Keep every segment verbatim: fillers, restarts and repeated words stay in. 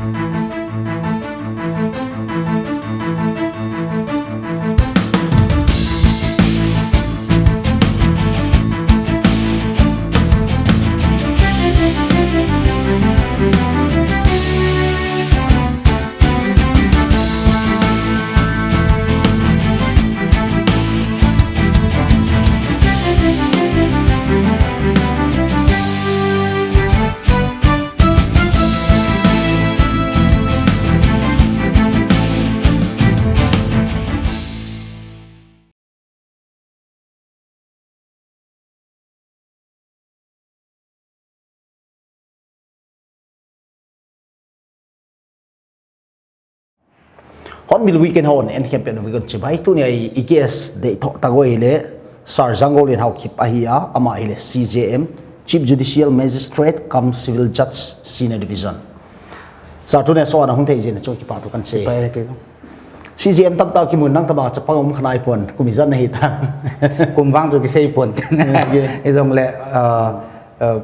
Hot Meal Weekend hon en khempeuh na vui kon chibai. Tuni a i guest deih thok tak oi le Sir Janggol Lianhaokip ahi a, ama hi le C J M, Chief Judicial Magistrate cum Civil Judge, Senior Division. Sir, tuni a so ana hun thei jin a cho kipah tu kan se. Kipah ke. C J M tamtah kimun nang tama chapang om khanai pon, kum ijat na hi ta. Kum vang chu kisei pon. Hizong le, uh, uh,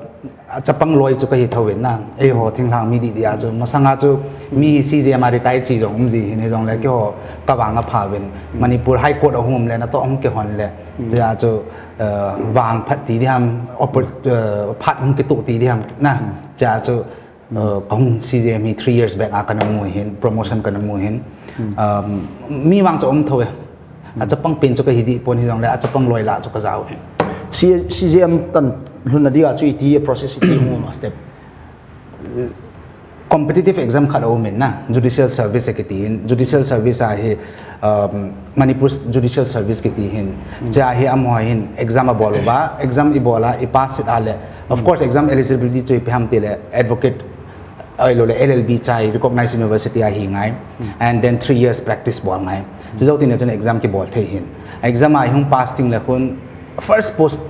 chapang loi chu ka hi thawin na. Ei ho thinglhang mi di di a chu. Masang a chu mi hi C J M a retire chi jong um ji hin hizong le kei ho ka vang a pha vin. Manipur High Court a hung um le na to hung kihon le. Chia chu, uh, vang phat ti di ham, oppor-, uh, phat hung kitu ti di ham na. Chia chu, uh, ka hung C J M hi three years back a ka na mu hin, promotion ka na mu hin. Um, mi vang chu um thawin. A chapang pen chu ka hi di pon hizong le, a chapang loi la chu ka zau hin. C-, C J M tan lhun na di a chu iti process iti hung ma step. Competitive exam khat a um in na, judicial service a kiti in, judicial service a hi, um, Manipur judicial service kiti hin. Chia hi amaho hin exam a bol uva, exam i bol a, i pass it a le. Of course, exam eligibility chu ipi ham ti le, advocate, ahilou le L L B chai, recognized university a hi ngai. And then three years practice bol ngai. Chu zo tin le chun exam kibol thei hin. Exam a hung pass ting le khun first post,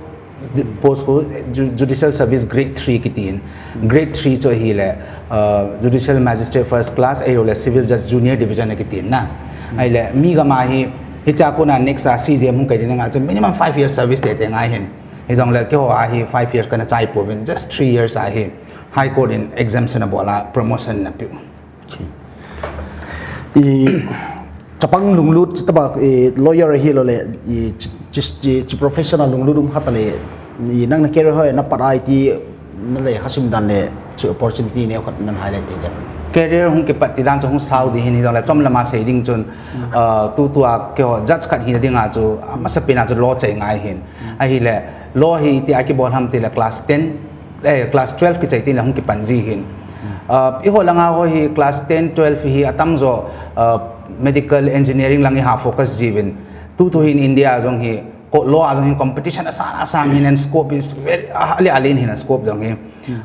post khu ju-, judicial service grade three kiti in. Grade three chu hi le, uh, judicial magistrate first class, ahilou le civil judge junior division a kiti in na. Ahile mi gam a hi, hichia kuna next a C J M hung kai di na ngai chu minimum five years service te te ngai hin. Hizong le kei ho a hi five years ka na chai pon, just three years a hi High Court in exemption a bol a promotion na piu. I chapang lunglut, taba, i lawyer hilou le, i chi, chi, chi, chi professional lunglut um khat le, i nang na career hoi na pat a iti, na le khasim dan le, chi opportunity ne khat nan highlight te. Career hung kipat ti dan chu hung sau di hin hizong le chom lama sei ding chun, uh, tu tu a kei ho judge khat hi na ding a chu, a masa pen a chu law chai ngai hin. Ahile, law hi iti a kibol ham ti le class ten, eh, class twelve kichai tin le hung kipan ji hin. Uh, i ho langa ho hi class ten, twelve hi atam jo, uh, medical engineering lang i ha focus ji vin. Tu tu hin India jong hi, ko law a jong hin competition a sang a sang hin and scope is very, a, ali alin hin and scope jong hi.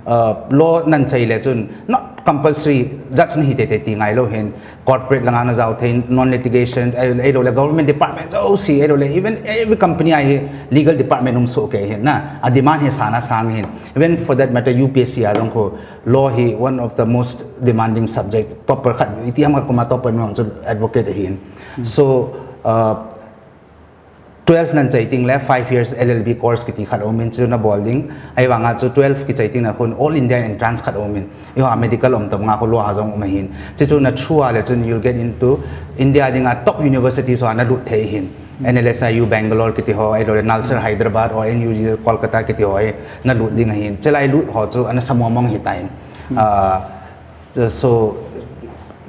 Uh, law nan chai le chun not compulsory judge na hi te te ti ngai lou hin. Corporate langa na zau thei, non-litigations, ai, ahilou le government department, O C, ahilou le even every company a hi legal department um so ke hin na. A demand hi sang a sang hin. Even for that matter, U P S C a jong khu law hi one of the most demanding subject. Topper khat, iti ham khat kuma topper mi chu advocate hin. So, uh, twelve nan chai ting le five years L L B course kiti khat om in chu na bol ding. Ahivang a chu twelve kichai ting na khun All India Entrance khat om in. I ho a medical om tam nga khu law a jong um hin. Chi chu na through a le chun you'll get into India ding a top universities ho a na lut thei hin. N L S I U Bangalore kiti ho, ahilou le Nalsar Hyderabad or N U G Kolkata kiti ho, eh, na lut ding hin. Chi lai lut ho chu ana sa mong mong hi ta hin. Ah, So,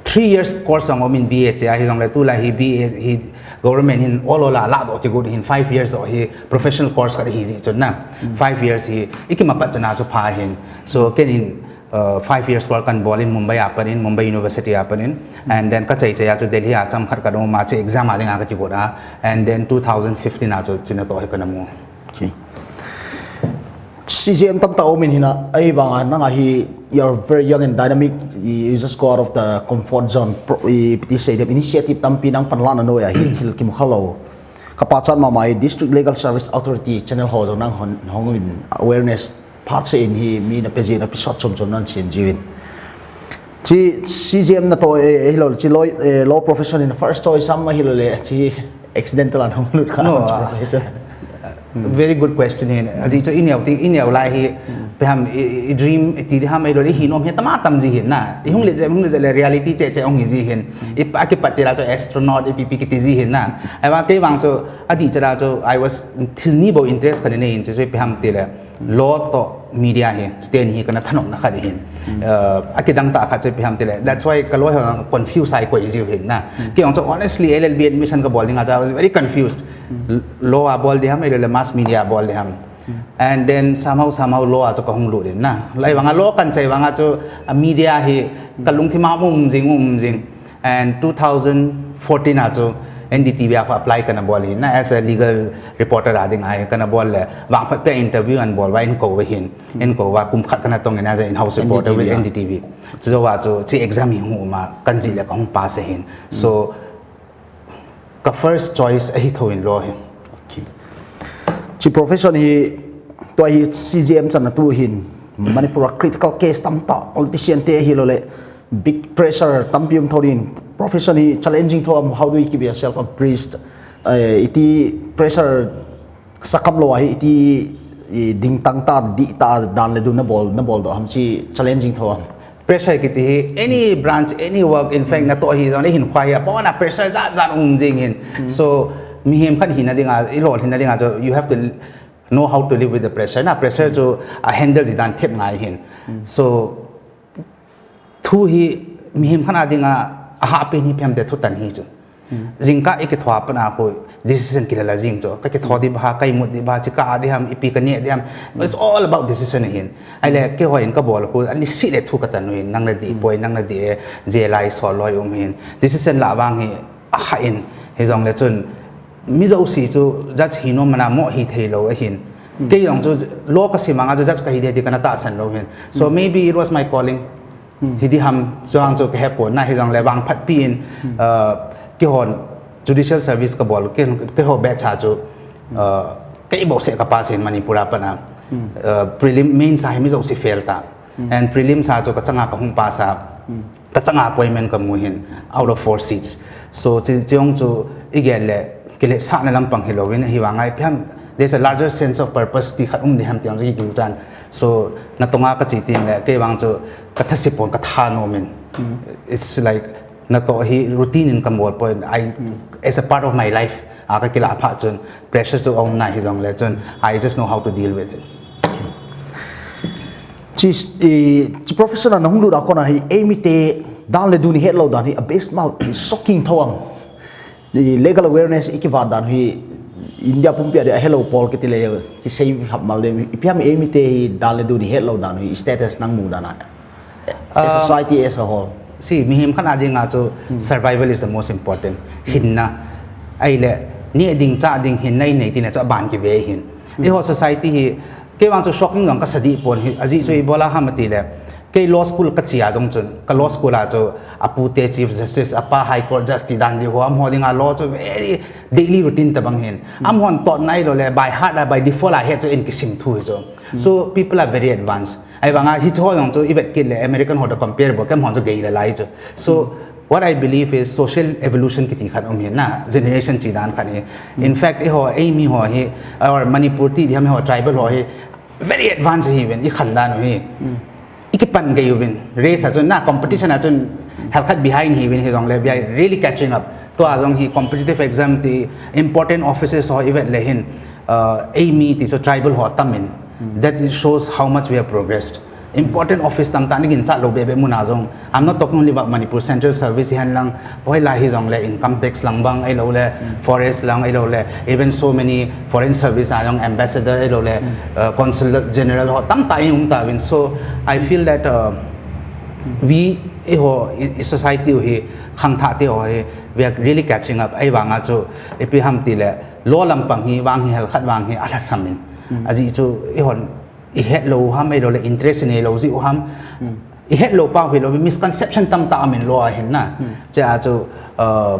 three years course ang om in B A chia, hizong le tu lai hi B A hi government hin ol ol a la do kigut hin five years o hi professional course khat hi ji chun na. Five years hi, i kimapat chana chu pha hin. So, ken hin, uh, five years course kan bol in Mumbai a pat in, Mumbai University a pat in. And then ka chai chai a chu Delhi a cham khat ka dong ma chi exam a ding a ka kigut a. And then two thousand fifteen a chu china to hi ka na mu. Okay. C J M tamtah om in hina, ahivang a nang a hi, you're very young and dynamic, you, you just go out of the comfort zone, pro-, i, piti sei dem initiative tampi nang panla na noi a hi, thil kimu kha lo. Ka pachat mama i District Legal Service Authority channel ho jong nang hon, hong in awareness, phat se in hi, mi na pe ji na episode chom chom nan chin jiwin. Chi, C J M na to, eh, eh, hilou, chi law, eh, law profession in first choice am hilou le, chi accidental an hong lut kha. No, chi ah, profession. Very good question hin. Aji chu i neo ti, i neo lai hi, peham, i, i, i dream, i ti di ham, i lo le, i hi nom hi tama tam ji hin na. I hung le je, hung le je le reality che che hung hi ji hin. I pa ki pat ti la chu astronaut, i pi pi ki ti ji hin na. Ai wa kei wang chu, adi chu la chu, I was thil ni bo interest ka ne ne hin chu, chu peham ti le. Law to media hi, sten hi kana thanom na khat hin. Uh, a ki dang ta khat chu peham ti le. That's why ka lo hi confuse ai ko ji hin na. Kei wang chu honestly, L L B admission ka bol ding a chu, I was very confused. Law a bol di ham, i lo le mass media a bol di ham. And then somehow, somehow law a chu ka hung lut in na. Lai wang a law kan chai wang a chu a media hi ka lungthim a um jing, um jing. And two thousand fourteen a chu N D T V a khu apply kana bol hin na as a legal reporter a ding a hi kana bol le. Wang phat pe interview an bol wa in ko wa hin. In ko wa kum khat kana tong in as a in-house reporter with N D T V. Chu zo wa chu chi exam hi hung um a kan ji le ka hung pass hin. So, ka first choice ahi tho in law hin. Okay. Chi profession hi, tua hi C J M chan a tu hin, Manipur a critical case tam ta, politician te hi lo le, big pressure tampi um tho din, profession hi challenging tho am, how do you keep yourself abreast? Eh, iti pressure sakam lo ahi, iti, i, ding tang ta, di ta, dan le du na bol, na bol do ham chi challenging tho am. Pressure kiti hi, any branch, any work, in fact, na to hi zong, hin khwa hi, pon a pressure zat zat um jing hin. So, mihem khat hi na ding a, i lo hi na ding a, so you have to know how to live with the pressure. Na pressure chu a handle ji dan thep ngai hin. So, thu hi, mihem khat a ding a, a hah pen hi phem te thu tan hi chu. Jingkah i kitho pan a khu decision kilala jing chu. Ka kitho di ba, ka imut di ba, chi ka di ham, ipi ka ne di ham. It's all about decision hin. Ai le, kei ho in ka bol khu, ani si le thu ka tan hin, nang le di poi, nang le di e, je lai so loi um hin. Decision la wang hi, a kha in, hi zong le chun, mi zo si chu, judge hi no mana mo hi thei lo a hin. Kei zong chu, lo ka si ma nga chu, judge ka hi de di ka na ta san lo hin. So maybe it was my calling. Hi di ham, chuang chu ka he pon na hi zong le wang phat pi in, uh, kei hon judicial service ka bol, kei, kei ho be cha chu, uh, kei bo se ka pass in Manipur a pan a, uh, prelim mains a hi mi zo si fail ta. And prelims a chu ka chang a ka hung pass a, ka chang a appointment ka mu hin, out of four seats. So, chi, chiong chu i gel le, kile sa na lampang hi lo in, hi wa ngai piam, there's a larger sense of purpose ti khat um di ham tiang chu ki ging chan. So, na tong a ka chi ting le, kei wang chu ka tha si pon ka tha no min. It's like, na to hi routine in ka bol pon, I, as a part of my life, a ka kila pha chun, pressure chu om na hi zong le chun, I just know how to deal with it. Chi, i, chi profession a na hung lut a kona hi, ei mi te dan le dun het lo dan hi, a best mal, i shocking tho am. I legal awareness i ki vat dan hi, India pumpi a di a hello Paul kiti le, ki sei hap mal de, i piam ei mi te hi dan le dun het lo dan hi, status nang mu dan a. As a society as a whole. Si, mihem khat a ding a chu survival is the most important. Hinna. Ai le, ni ding cha ding hinna i nei ti na chu a ban ki ve hin. I ho society hi, kei wang chu shocking zong ka sa di pon hi, a zi chu i bola ham a ti le. Kei law school ka chi a zong chun, ka law school a chu a pu te chief justice, a pa high court justice dan di ho, am ho ding a law chu very daily routine ta bang hin. Am hon tot nai lo le, by heart a, by default a het chu in ki sim thu hi chu. So people are very advanced. Ai bang a, hi chu ho zong chu, i vet kit le, American ho da compare bo, kem hon chu gei le lai chu. So, what I believe is social evolution kiti khat um hi na, generation chi dan khat hi. In fact, i ho, ei mi ho hi, or Manipur ti di ham i ho, tribal ho hi, very advanced hi ven, i khan dan hi. I ki pan gei u ven, race a chun, na competition a chun, hel khat behind hi ven hi zong le, we are really catching up. Tua zong hi competitive exam ti, important offices ho i vet le hin, uh, ei mi ti so tribal ho tam in. That shows how much we have progressed. Important office tam ta ni gin chat lo be be mun a zong. I'm not talking only about Manipur, central service hi hen lang, hoi lai hi zong le income tax lang bang, ai lo le forest lang, ai lo le even so many foreign service a zong ambassador, ai lo le, uh, consul general ho tam ta in um ta vin. So I feel that, uh, we, i ho, i, i society hi, khang tha ti ho hi, we are really catching up. Ai wang a chu, i pi ham ti le, lo lampang hi, wang hi, hel khat wang hi, a la sam in. A zi chu, i hon, i het lo ham, ai lo le interest nei lo zi u ham. I het lo pau hi lo, misconception tam ta amin lo a hin na. Che a chu, uh,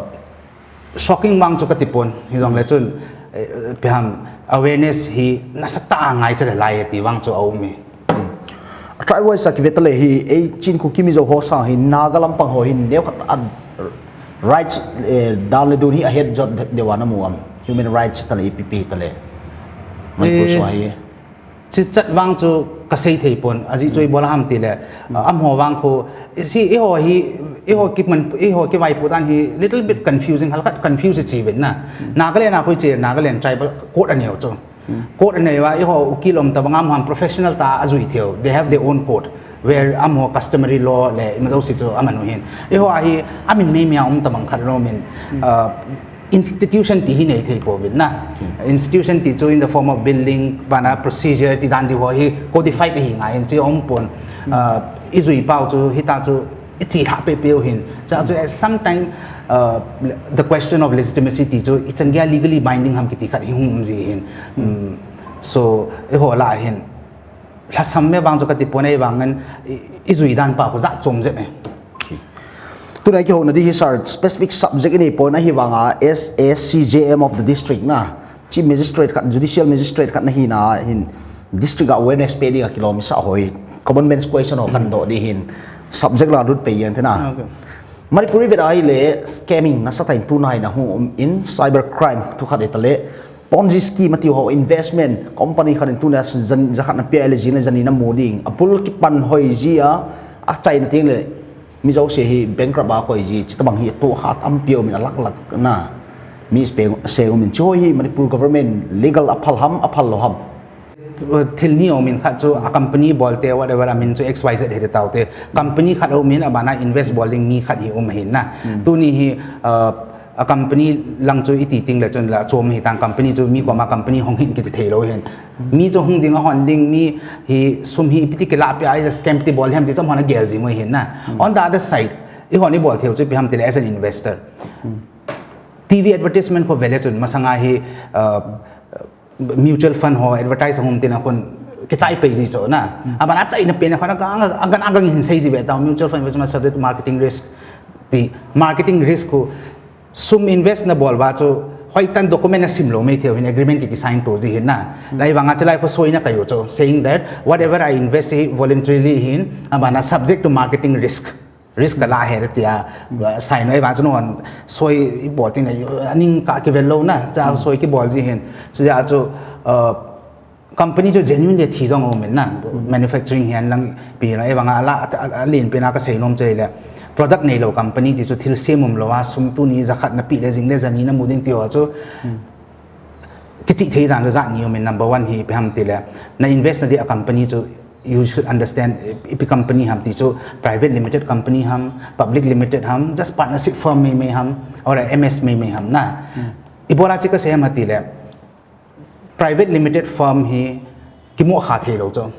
shocking wang chu ka ti pon, hi zong le chun, eh, pi ham awareness hi nasa ta a ngai che le lai ti wang chu a um i. A trai wai sa ki ve ta le hi, ei chin ku kimi zo ho sang hi, Naga lampang ho hi, neu khat a rights, eh, dan le dun hi a het jot de, de wa na mu am. Human rights ta le, I P P ta le. Manipur sua hi. Chi chat vang chu ka sei thei pon, a zi chu i bol ham ti le, a, amho vang khu, si, i ho hi, i ho ki man, i ho ki vai pu dan hi, little bit confusing, halkhat confuse chi ven na. Nagaland a khu chi, Nagaland tribal code a neo chu. Code a neo a, i ho ukil om ta bang amho professional ta a zui theo. They have their own code, where amho customary law le, ima zo si chu aman u hin. I ho a hi, amin mei mei a om ta bang khat ro min, a, institution ti hi nei thei po vin na. Institution ti chu in the form of building, bana procedure ti dan di ho hi codified hi ngai in chi om pon. Uh, i zui pau chu hita chu i chi hla pe pe hin. Cha chu at some time, uh, the question of legitimacy ti chu i chan gya legally binding ham kiti khat hi hung um ji hin. Um, so i ho la hin. Hlasam me vang chu ka ti pon ei vang ngan i, i zui dan pa ko za chom je me. Tuna ki ho na di hi sar specific subject ini pon ahi vang a S A C J M of the district na. Chief magistrate khat, judicial magistrate khat na hi na hin district awareness pe di ka kilometer hoi. Common sense question ho kan do di hin subject la lut pe yan te na. Okay. Manipuri vet ai le scamming na sa tain tu nai na hu um in cyber crime tu khat ita le Ponzi scheme ati ho investment, company khat in tuna zan, zakhat na pia ele zina zani na mu ding. Apul ki pan hoi zi a, a chai na ting le, mi zo se hi bankrupt a koi zi, chita bang hi tu khat am pio min a lak lak na. Mi spe se min cho hi Manipur government legal a phal ham, a phal lo ham. Thil ni o min khat chu a company bol te, whatever a min chu X Y Z he te tau te. Company khat o min a bana invest bol ding mi khat hi um hin na. Tuni hi, uh, a company lang chu i ti ting le chun la chom hi tang company chu mi koma company hong hin kiti thei lo hin. Mi chu hung ding a hon ding mi hi sum hi piti kila pi ai scam ti bol hem ti chom hon a gel jing hin na. On the other side, i hon i bol theu chu pi ham ti le as an investor. T V advertisement ko vele chun masanga hi, uh, mutual fund ho advertise hum tin a khun kichai pei ji cho na. Aban a chai na pen a khun agang agang agang hin sei ji ve ta mutual fund investment subject to marketing risk. Ti marketing risk ko sum invest na bol va chu hoi tan document na sim lo mei theu hin agreement ki, ki sign to ji hin na. Lai vang a chalai ko soi na kayo cho saying that whatever I invest hi voluntarily hin aban a subject to marketing risk. Risk ka la he tia, uh, sai noi va chu non soi i bol tin aning ka ki vel lo na, cha soi ki bol ji hin. Cha chu, uh, company chu genuine le thi jong um na, manufacturing hian lang pi na, e vang a la, a, a, a lin pi na ka sei nom chei le. Product nei lo company ti chu thil sem um lo a, sum tuni zakhat na pi le jing le zani na mu ding ti ho chu. Kichih thei dan chu zat ni um in number one hi pi ham ti le. Na invest na di a company chu you should understand ipi company ham ti chu private limited company ham, public limited ham, just partnership firm mei mei ham, or a M S mei mei ham na. I bola chi ka se ham ti le. Private limited firm hi kimo kha thei lo chu.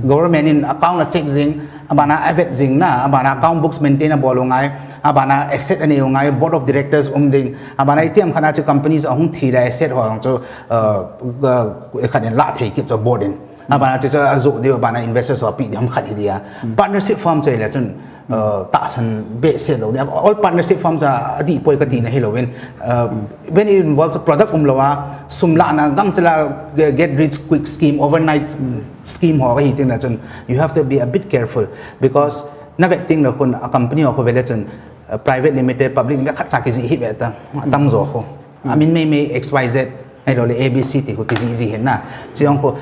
Government in account a check jing, abana avet jing na, abana account books maintain a bol u ngai, abana asset a nei u ngai, board of directors um ding, abana itiam khana chu companies a hung thi le asset ho chu, uh, uh, khat in la thei kit chu board in. Abana chu chu a zu di abana investors ho pi di ham khat hi dia. Partnership firm chu le chun, uh, tahsan be se lo. All partnership firms a di poi ka ti na hi lo in, uh, when it involves a product um lo a, sum la na gang chala get rich quick scheme, overnight scheme ho ka hi ting na chun, you have to be a bit careful because na vet ting la khun a company ho ko vele chun, uh, private limited, public limited khat cha ki ji hi ve ta, tam zo ko. I mean, mei mei X Y Z, ai lo le A B C ti ko ki ji ji hin na. Chi ong ko,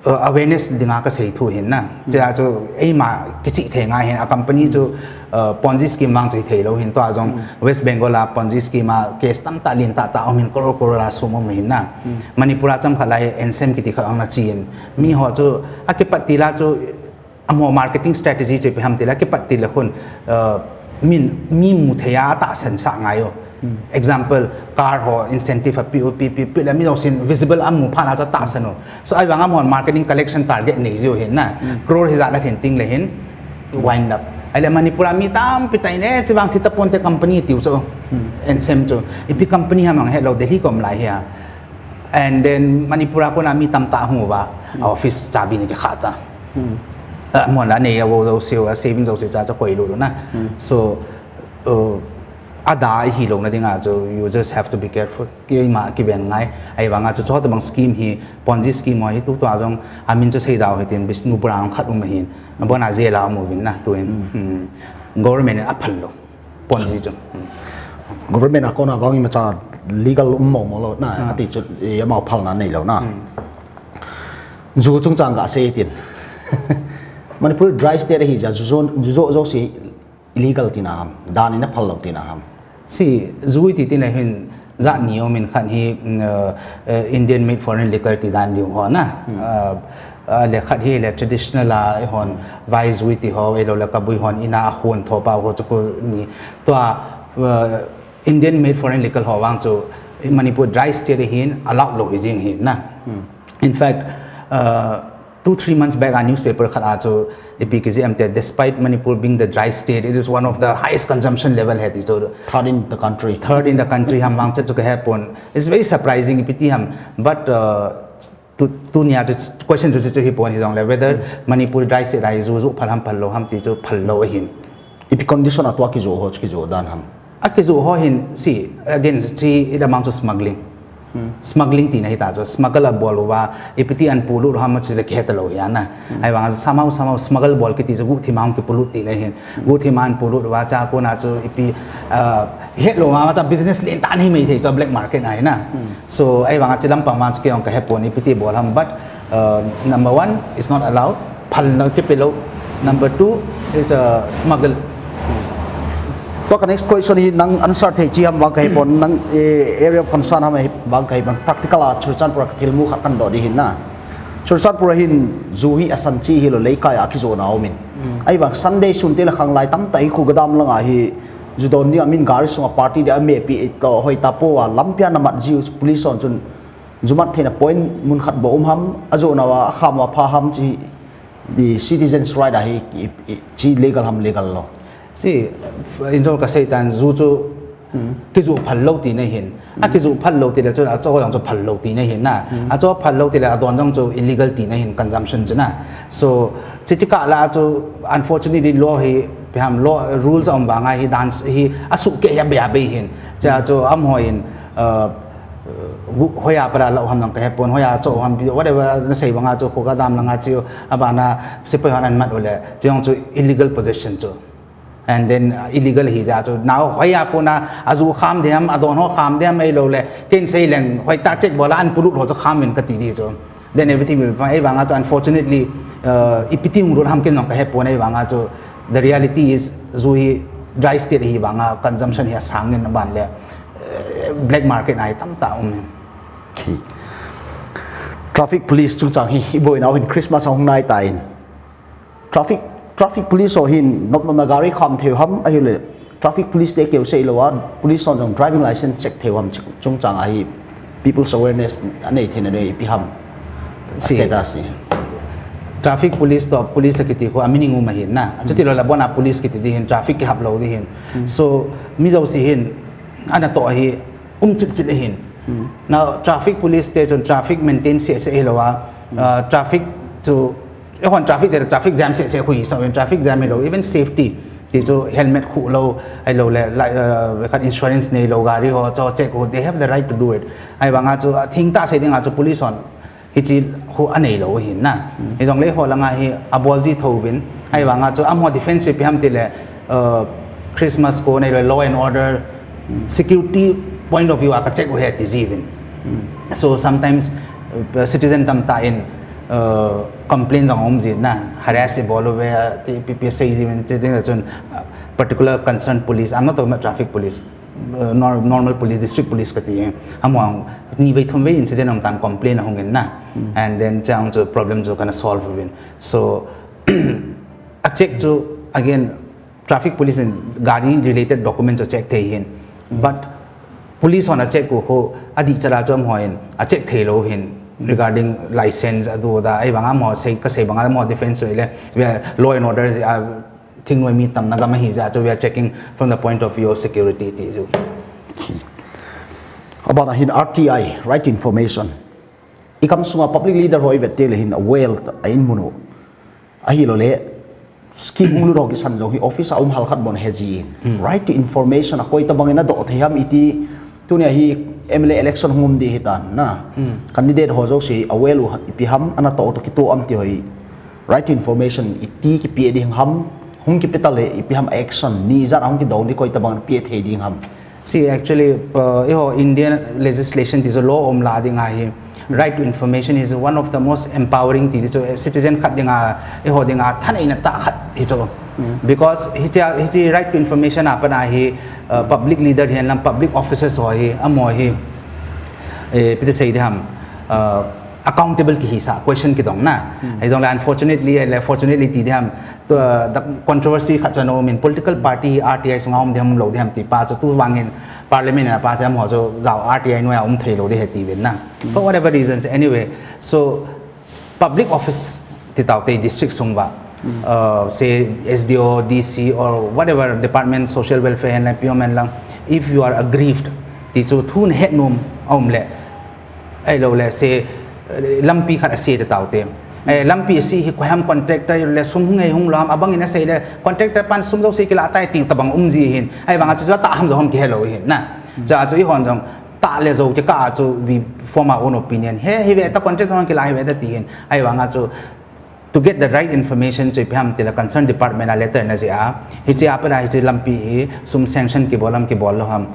uh, awareness dinga ka sei thu hin na. Chia chu eima kichih thei ngai hin a company chu, uh, Ponzi scheme vang chu hi thei lo hin tua jong West Bengal a Ponzi scheme a case tam ta lin ta ta om hin crore crore a sum om hin na. Manipur a cham kha lai N S M kiti kha ang na chi in. Mi ho chu a kipat ti la chu amo marketing strategy chu pi ham ti la kipat ti la khun, uh, min mi mu thei a tahsan sa ngai o. Example, car ho incentive a pi u pi pi pi le mi jong sin visible a mu pha na cha tahsan o. So ai vang a mon marketing collection target nei jiu hin na. Crore hi za na thin ting le hin wind up. Ai le Manipur a mi tam pi tai ne chi vang thi ta pon te company tiu cho. N S M cho. Ipi company ha mang he lo Delhi kom lai hia. And then Manipur a kona mi tam ta hu va office chabi ne ki kha ta. Ah, mon la nei a wo zo siu a saving zo si cha cha koi lo lo na. So, uh, a da hi lo na ding a chu you just have to be careful. Ki ma ki ben ngai. Ai vang a chu cho ta bang scheme hi Ponzi scheme hi tu tu a jong a min chu sei dau hi tin Bishnupur a khat um hin. Na bon a je la mu vin na tu in. Government in a phal lo. Ponzi chu. Government a kona vang i ma cha legal um mo mo lo na. Ati chu i amau phal na nei lo na. Zu chungchang ka sei tin. Manipur dry state hi ja zu zon, zu zo zo si illegal tina ham, dan ina phal lo tina ham. Si, zu ti tina hin, za ni o min khat hi, mm, uh, uh, Indian made foreign liquor ti dan diu ho na. Hmm. Uh, uh, le khat hi le traditional a, i hon, vai zu ti ho, i lo le ka bui hon, ina a hon tho pa ho chu ku ni. Tua, uh, Indian made foreign liquor ho vang chu Manipur dry state hin allowed lo hi jing hin na. Hmm. In fact, uh, two, three months back, a newspaper khat a chu ipi kizi em te, despite Manipur being the dry state, it is one of the highest consumption level he ti chu. Third in the country. Third in the country ham vang chu ka he pon. It's very surprising ipi ti ham. But, uh, tu, tu nia chu question chu chu hi pon hi jong le whether Manipur dry state a hi zu zu phal ham phal lo ham ti chu phal lo ahin. Ipi condition a tua kizu ho, kizu dan ham. A kizu ho hin si, again, si ida mang chu smuggling. Hmm. Smuggling tina hi ta chu, smuggle a bol uva, ipi ti an pulut ham chu le khet lo ya na. Hmm. Ai vang somehow, somehow smuggle bol kiti chu guh thima hong kipulut tina hin. Hmm. Guh thima an pulut uva cha kona chu ipi, uh, het lo ma cha business len tan hi mei thei chu black market ai na. Hmm. So, ai vang a chi lam pang vang chu ke ong ka he pon ipi ti bol ham, but, uh, number one, it's not allowed. Phal na kipi lo. Number two is, uh, smuggle. Tua ka next question hi nang answer thei chi ham vang ka he pon nang, eh, area of concern ham hi vang ka he pon practical a Churachandpur a ka thil mu khat kan do di hin na. Churachandpur a hin zu hi a san chi hi lo leikai a kizu na om in. Hmm. Ai vang Sunday sun te la khang lai tam ta hi khu gadam lang a hi zu don ni a min gari sung a party de a me pi to hoi ta po a lam pia na mat jiu police on chun zu mat theina point mun khat bo um ham, a zu na wa a kham wa pha ham chi di citizens right a hi, i, i, chi legal ham legal lo. Si, f-, in zong ka sei tan zu chu Hmm. kizu phal lo tina hin. A Hmm. kizu phal lo ti le chu a cho jong chu phal lo tina hin na. Hmm. A cho phal lo ti le a don jong chu illegal tina hin consumption chu na. So, chi ti ka la chu unfortunately law hi, pi ham law rules om ba ngai hi dan hi a su ke ya be ya be hin. Cha chu am ho in, uh, gu-, hoya para lo ham nang ka he pon, hoya cho ham pi, whatever na sei bang a chu khu gadam lang a chu a ba na sipai hon an mat u le, chi jong chu illegal possession chu. And then, uh, illegal hi ja chu. Nau hoya kona a zu kham diam, a don ho kham diam ei lo le, ken sei leng, hoi ta check bola an pulut ho chu kham min ka ti di chu. Then everything will be fine. Ei vang a chu, unfortunately, uh, ipi ti ung rut ham ken nong ka he pon ei vang a chu. The reality is, zu hi dry state hi vang a consumption hi a sang in ban le, uh, black market ai tam ta um. Okay. Traffic police chungchang hi, i boi nau hin Christmas a hung nai ta in. Traffic, traffic police ho hin nop nop na gari kham theu ham, ahi le traffic police te keu sei lo a, police ho jong driving license check theu ham chung, chungchang a hi people's awareness a nei theina dei ipi ham. Si. Status ni. Traffic police to police kiti ko a meaning um ahin na. Hmm. Chuti lo la bona police kiti di hin traffic ki hap lo di hin. Hmm. So, mi zo si hin, ana to hi um chit chit ahin. Hmm. Now, traffic police te chun traffic maintain se se hi lo a, Hmm. uh, traffic chu Ehon traffic te traffic jam se se hui, so in traffic jam hi lo, even safety. Ti chu helmet khu lo, ai lo le, like, uh, khat insurance nei lo gari ho, cho check ho, they have the right to do it. Ai bang a chu, a thing ta sei ding a chu police hon, hi chi khu a nei lo hi na. Hmm. Hi jong le ho langa hi, a bol ji tho vin. Ai bang a chu, am ho defense pi ham ti le, uh, Christmas ko nei lo, law and order, Hmm. security point of view a ka check u he ti ji vin. Hmm. So sometimes, uh, citizen tam ta in, uh, complain jong om ji na, harass i bol u ve, ti pi pi sei ji vin, ti ding chun, uh, particular concerned police, I'm not talking about traffic police, uh, nor-, normal police, district police ka ti, am hong ni vei thum vei incident om tam complain hong in na. Hmm. And then chang chu problem chu kana solve vin. So, a check chu, again, traffic police in gari related documents a check thei hin. But police hon a check u khu a di chara chu am ho in a check thei lo hin regarding license a du da ai bang am ho sei ka sei bang am ho defense le we are law and order a thing noi mi tam na gam hi ja chu we are checking from the point of view of security ti ju. Abana hin R T I, right to information. I kam sunga public leader ho i vet te le hin a wealth a in munu. Ahi lo le, scheme hung lut ho kisan jong hi office a um hal khat bon he ji in. Hmm. Right to information a koi tabang in a do thei ham iti, tuni a hi M L A election hung um di hi tan na. Hmm. Candidate ho jo si a wealth u ipi ham, ana to to kito am ti hoi. Right to information iti ki pi di ham, hung ki pi ta le ipi ham action, ni jan hung ki do ni koi tabang pi thei di ham. Si, actually, uh, iho Indian legislation ti zo law om la ding ahi. Right to information is one of the most empowering thing. So, citizen khat dinga, e ho dinga, thaneina ta khat hi cho. Because hichi, hichi right to information apan ahi, uh, public leader hi, lam public officers ho hi, amo hi, eh, pite sei di ham, uh, accountable ki hi sa, question ki dong na. Hi dong la, unfortunately, le fortunately ti di ham, to, uh, the controversy khat cho no min political party R T I sunga om di ham lo di ham ti pa cho tu wangin parliament na pa cho amo cho zau R T I no ya om thei lo di he ti win na. For whatever reasons, anyway, so public office ti tau te district sung ba, uh, say S D O, D C or whatever department, social welfare hen lang, P O M hen lang, if you are aggrieved, ti chu thun het num om le, ai lo le, say, lampi khat a say ti tau te. Eh, lampi a say hi ko ham contractor le sum hung ei hung lam, abang in a say le contractor pan sum zo say ki la tai ti tabang um ji hin. Ai bang a chu ta ham zo ham ki he lo hin na. Cha chu i hon jong ta le zo ki ka chu we form our own opinion. He, hi ve ta contractor ki la hi ve ta ti hin. Ai bang a chu to get the right information chu pi ham ti la concern department a letter na ji a. Hichi a pa hichi lampi hi sum sanction ki bol ham ki bol lo ham.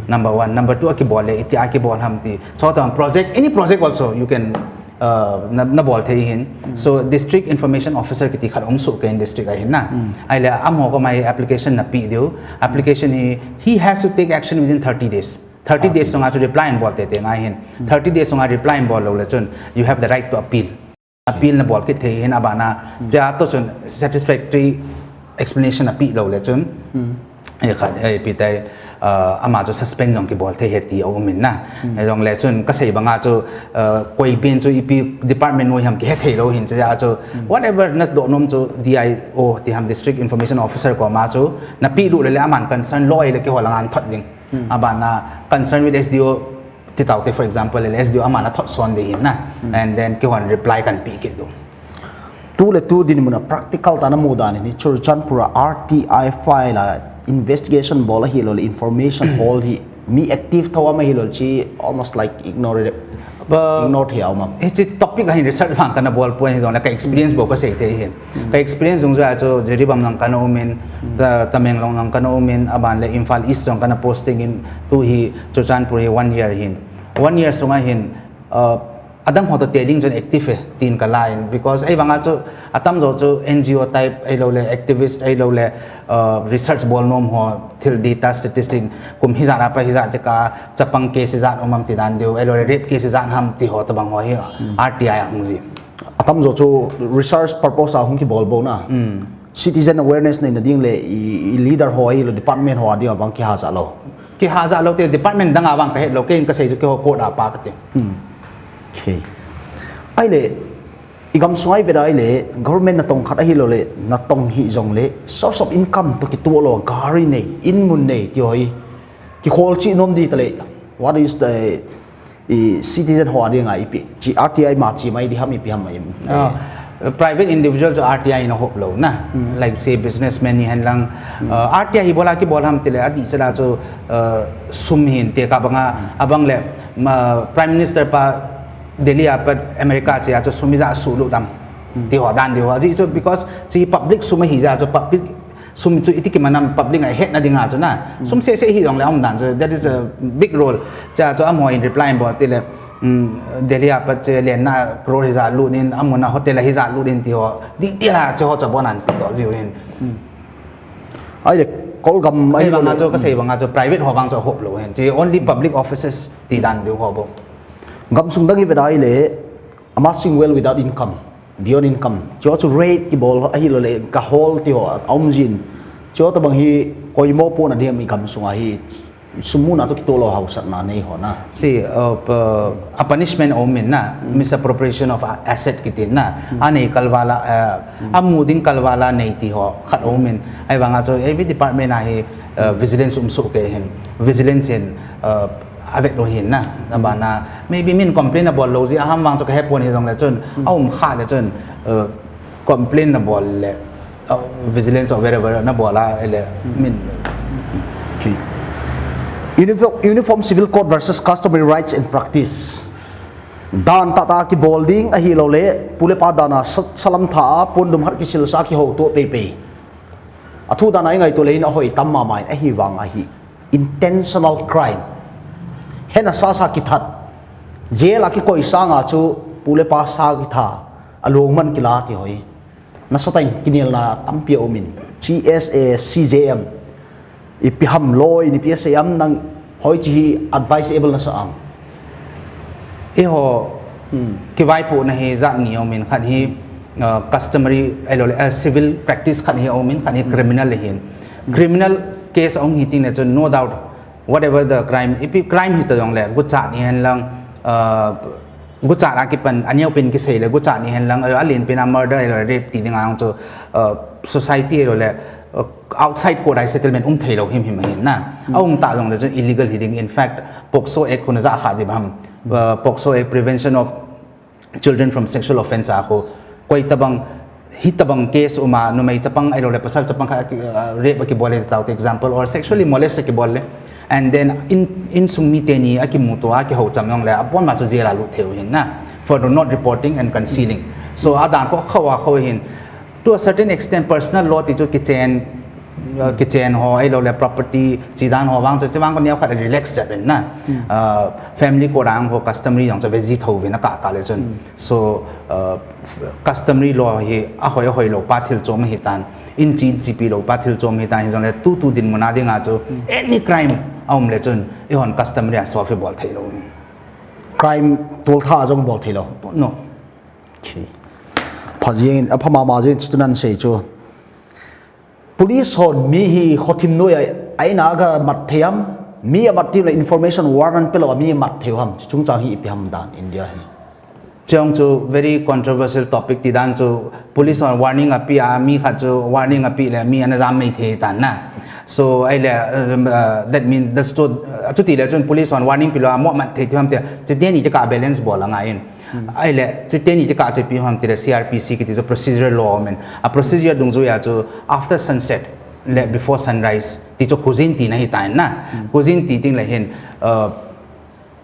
Number one. Number two, a ki bol le, iti a ki bol ham ti. Cho ta project, any project also, you can, uh, na, na bol thei hin. So, district information officer kiti khat om su ke in district a hin na. Ai le, amo ko mai application na pi diu. Application hi, he has to take action within thirty days. Thirty days sunga chu reply in bol te te ngai hin. Thirty days sunga reply in bol lo le chun, you have the right to appeal. Appeal na bol kit thei hin abana. Cha to chun satisfactory explanation a pi lo le chun. E khat, e pi tai, uh, ama chu suspend jong ki bol thei he ti a um in na. E jong le chun ka sei banga chu, uh, koi bin chu ipi department noi ham ki he thei lo hin cha chu. Whatever na do nom chu D I O ti ham district information officer ko ma chu. Na pi lu le le aman concern loi le ki ho lang an thot ding. Abana concern with S D O ti tau te, for example, le S D O aman a thot son de hin na. And then ki hon reply kan pi kit du. Tu le tu din muna practical ta na mu dan ni Churachandpur a R T I file a investigation bol a hi lo le information hol hi mi active tho ama hi lo chi almost like ignore it. Ba ignore thei ama. Hichi topic a hin research vang kana bol point hi zong le ka experience bo ka sei thei hin. Ka experience zong zua chu Jiribam nang kana umin, ta, Tamenglong nang kana umin, aban le Imphal East zong kana posting in tu hi Churachandpur hi one year hin. One year sunga hin, uh, adang ho to te ding chun active e, tin ka line. Because ai banga chu, atam zo chu N G O type, ai lo le activist, ai lo le, uh, research bol nom ho, thil data statistic, kum hi zat apa hi zat ka, chapang case hi zat om am ti dan diu, ai lo le rape case hi zat ham ti ho tabang ho hi, R T I a hung ji. Atam zo chu research purpose a hung ki bol bo na. Citizen awareness nei na ding le i, i leader ho ai lo department ho a ding a bang ki ha za lo. Ki ha za lo te department dang a bang ka het lo, ke in ka sei chu ki ho code a pa ka ti. Okay. Ai le, i gam sung ai ve da ai le, government na tong khat a hi lo le, na tong hi zong le, source of income to ki tuo lo, gari nei, in mun nei, ti hoi. Ki khol chi nom di ta le, what is the, i citizen ho a ding a ipi, chi R T I ma chi mai di ham ipi ham mai. Ah, private individual chu R T I na hop lo na. Like say businessman ni hen lang, uh, R T I hi bol a ki bol ham ti le, a di sa la chu, uh, sum hin te ka banga, abang le, ma, Prime Minister pa Delhi a pat America chi a chu sum i za su lu dam. Ti ho dan di ho. Ji chu because chi public sum hi za chu public sum chu iti ki manam public a het na ding a chu na. Sum se se hi zong le om dan chu. That is a big role. Cha chu am ho in reply bo ti le, mm, Delhi a pat che len na crore hi za lu din, am na hotel hi za lu din ti ho. Di ti la chu ho cha bon an pi do ji hin. Ai le, Kolgam ai lo le. Bang a chu ka sei bang a chu private ho bang chu hop lo hen. Chi only public offices ti dan diu ho bo. Gam sung dang i ve da ai le, amassing wealth without income, beyond income. Chi ho chu rape ki bol a hi lo le, ka hol ti ho, a um jin. Chi ho ta bang hi, koi mo po na diam i gam sung a hi. Sum mu na to ki to lo hau sat na nei ho na. Si, uh, pa, a punishment om min na, misappropriation of a-, asset ki tin na. A nei kalvala, uh, a mu ding kalvala nei ti ho, khat om min. Ai bang a chu, every department a hi, uh, vigilance um su ke hin. Vigilance hin, uh, a vet lo hin na. Na ba na, maybe min complain a bol lo ji, a ham bang chu ka he pon hi zong le chun, a um kha le chun, uh, complain na bol le, uh, vigilance or wherever na bol a le, min. Okay. Uniform, Uniform Civil Code versus Customary Rights and Practice. Dan tata ki bol ding a hi lo le, pu le pa dan a sa-, salam tha a, pun dum har ki sil sa ki ho to pei pei. A thu dan a i ngai to le in a hoi tam ma mai a hi vang a hi. Intentional crime. Hen a sa sa ki that. Jail a kikoi sanga chu pu le pa sa kitha a luang man kila ti hoi. Nasa tang kinelna tampi a umin. G S A, C J M. Ipi ham law in ipi a se am nang hoi chi hi advisable nasa am. Iho, hmm, kivaipuhna hi zat ni umin, khat hi, uh, customary, eh, lo le, uh, civil practice khat hi umin, khat hi criminal le hin. Criminal case ong hi ting le chun, no doubt, whatever the crime, ipi crime hi ta dong le, gucha ni hen lang, uh, gucha a kipan, a neo pin kisei le, gucha ni hen lang, uh, a lin pin a murder, uh, rape ti ding ang chu, uh, society, uh, le, uh, outside court a settlement um thei lo him him hin na. A um ta dong le chun illegal hi ding. In fact, POCSO Act hun za kha di bam. Uh, POCSO Act, Prevention of Children from Sexual Offence a khu, koi tabang, hi tabang case uma, numei chapang, ai lo le pasal chapang kha, uh, rape a kibol le tau te example, or sexually molest a kibol le, and then in, insung mi teni a kimutu a kihou cham nong le, a pon ma chu jail a lut thei u hin na, for not reporting and concealing. So, a dan ko khau a khau hin, to a certain extent, personal law ti chu kichen, uh, kichen ho, ai lo le property, chi dan ho vang chu, chi vang ko neo khat relax jep in na. Uh, family ko rang ho customary jong chu ve ji tho ve na ka ka le chun. So, uh, customary law hi a hoi a hoi lo pa thil chom hi tan. In chi in chi pi lo pa thil chom hi tan hi jong le tu tu din muna ding a chu. Any crime a um le chun, i hon customary a solve bol thei lo. Crime tol tha jong bol thei lo. No. Okay. Pha jing, a pha ma ma jing chu nan sei chu. Police hon mi hi khothim noi a, a ina ga mat thei am, mi a mat ti le information warrant pe lo a mi mat thei ham, chungchang hi ipi ham dan India hi. Chong chu very controversial topic ti dan chu police hon warning a pi a mi khat chu warning a pi le mi ana jam mei thei tan na. So, ai le, um, uh, that mean the sto-, uh, chu ti le chun police hon warning pi lo a mo mat thei ti ham ti, ti te ni ti ka balance bol a ngai in. Ai le, chi teni ti ka chi pi ham ti le C R P C ki ti chu procedure law men. A procedure dungzui a chu after sunset le before sunrise ti chu khuzin ti na hi ta na. Khuzin ti ting le hin, uh,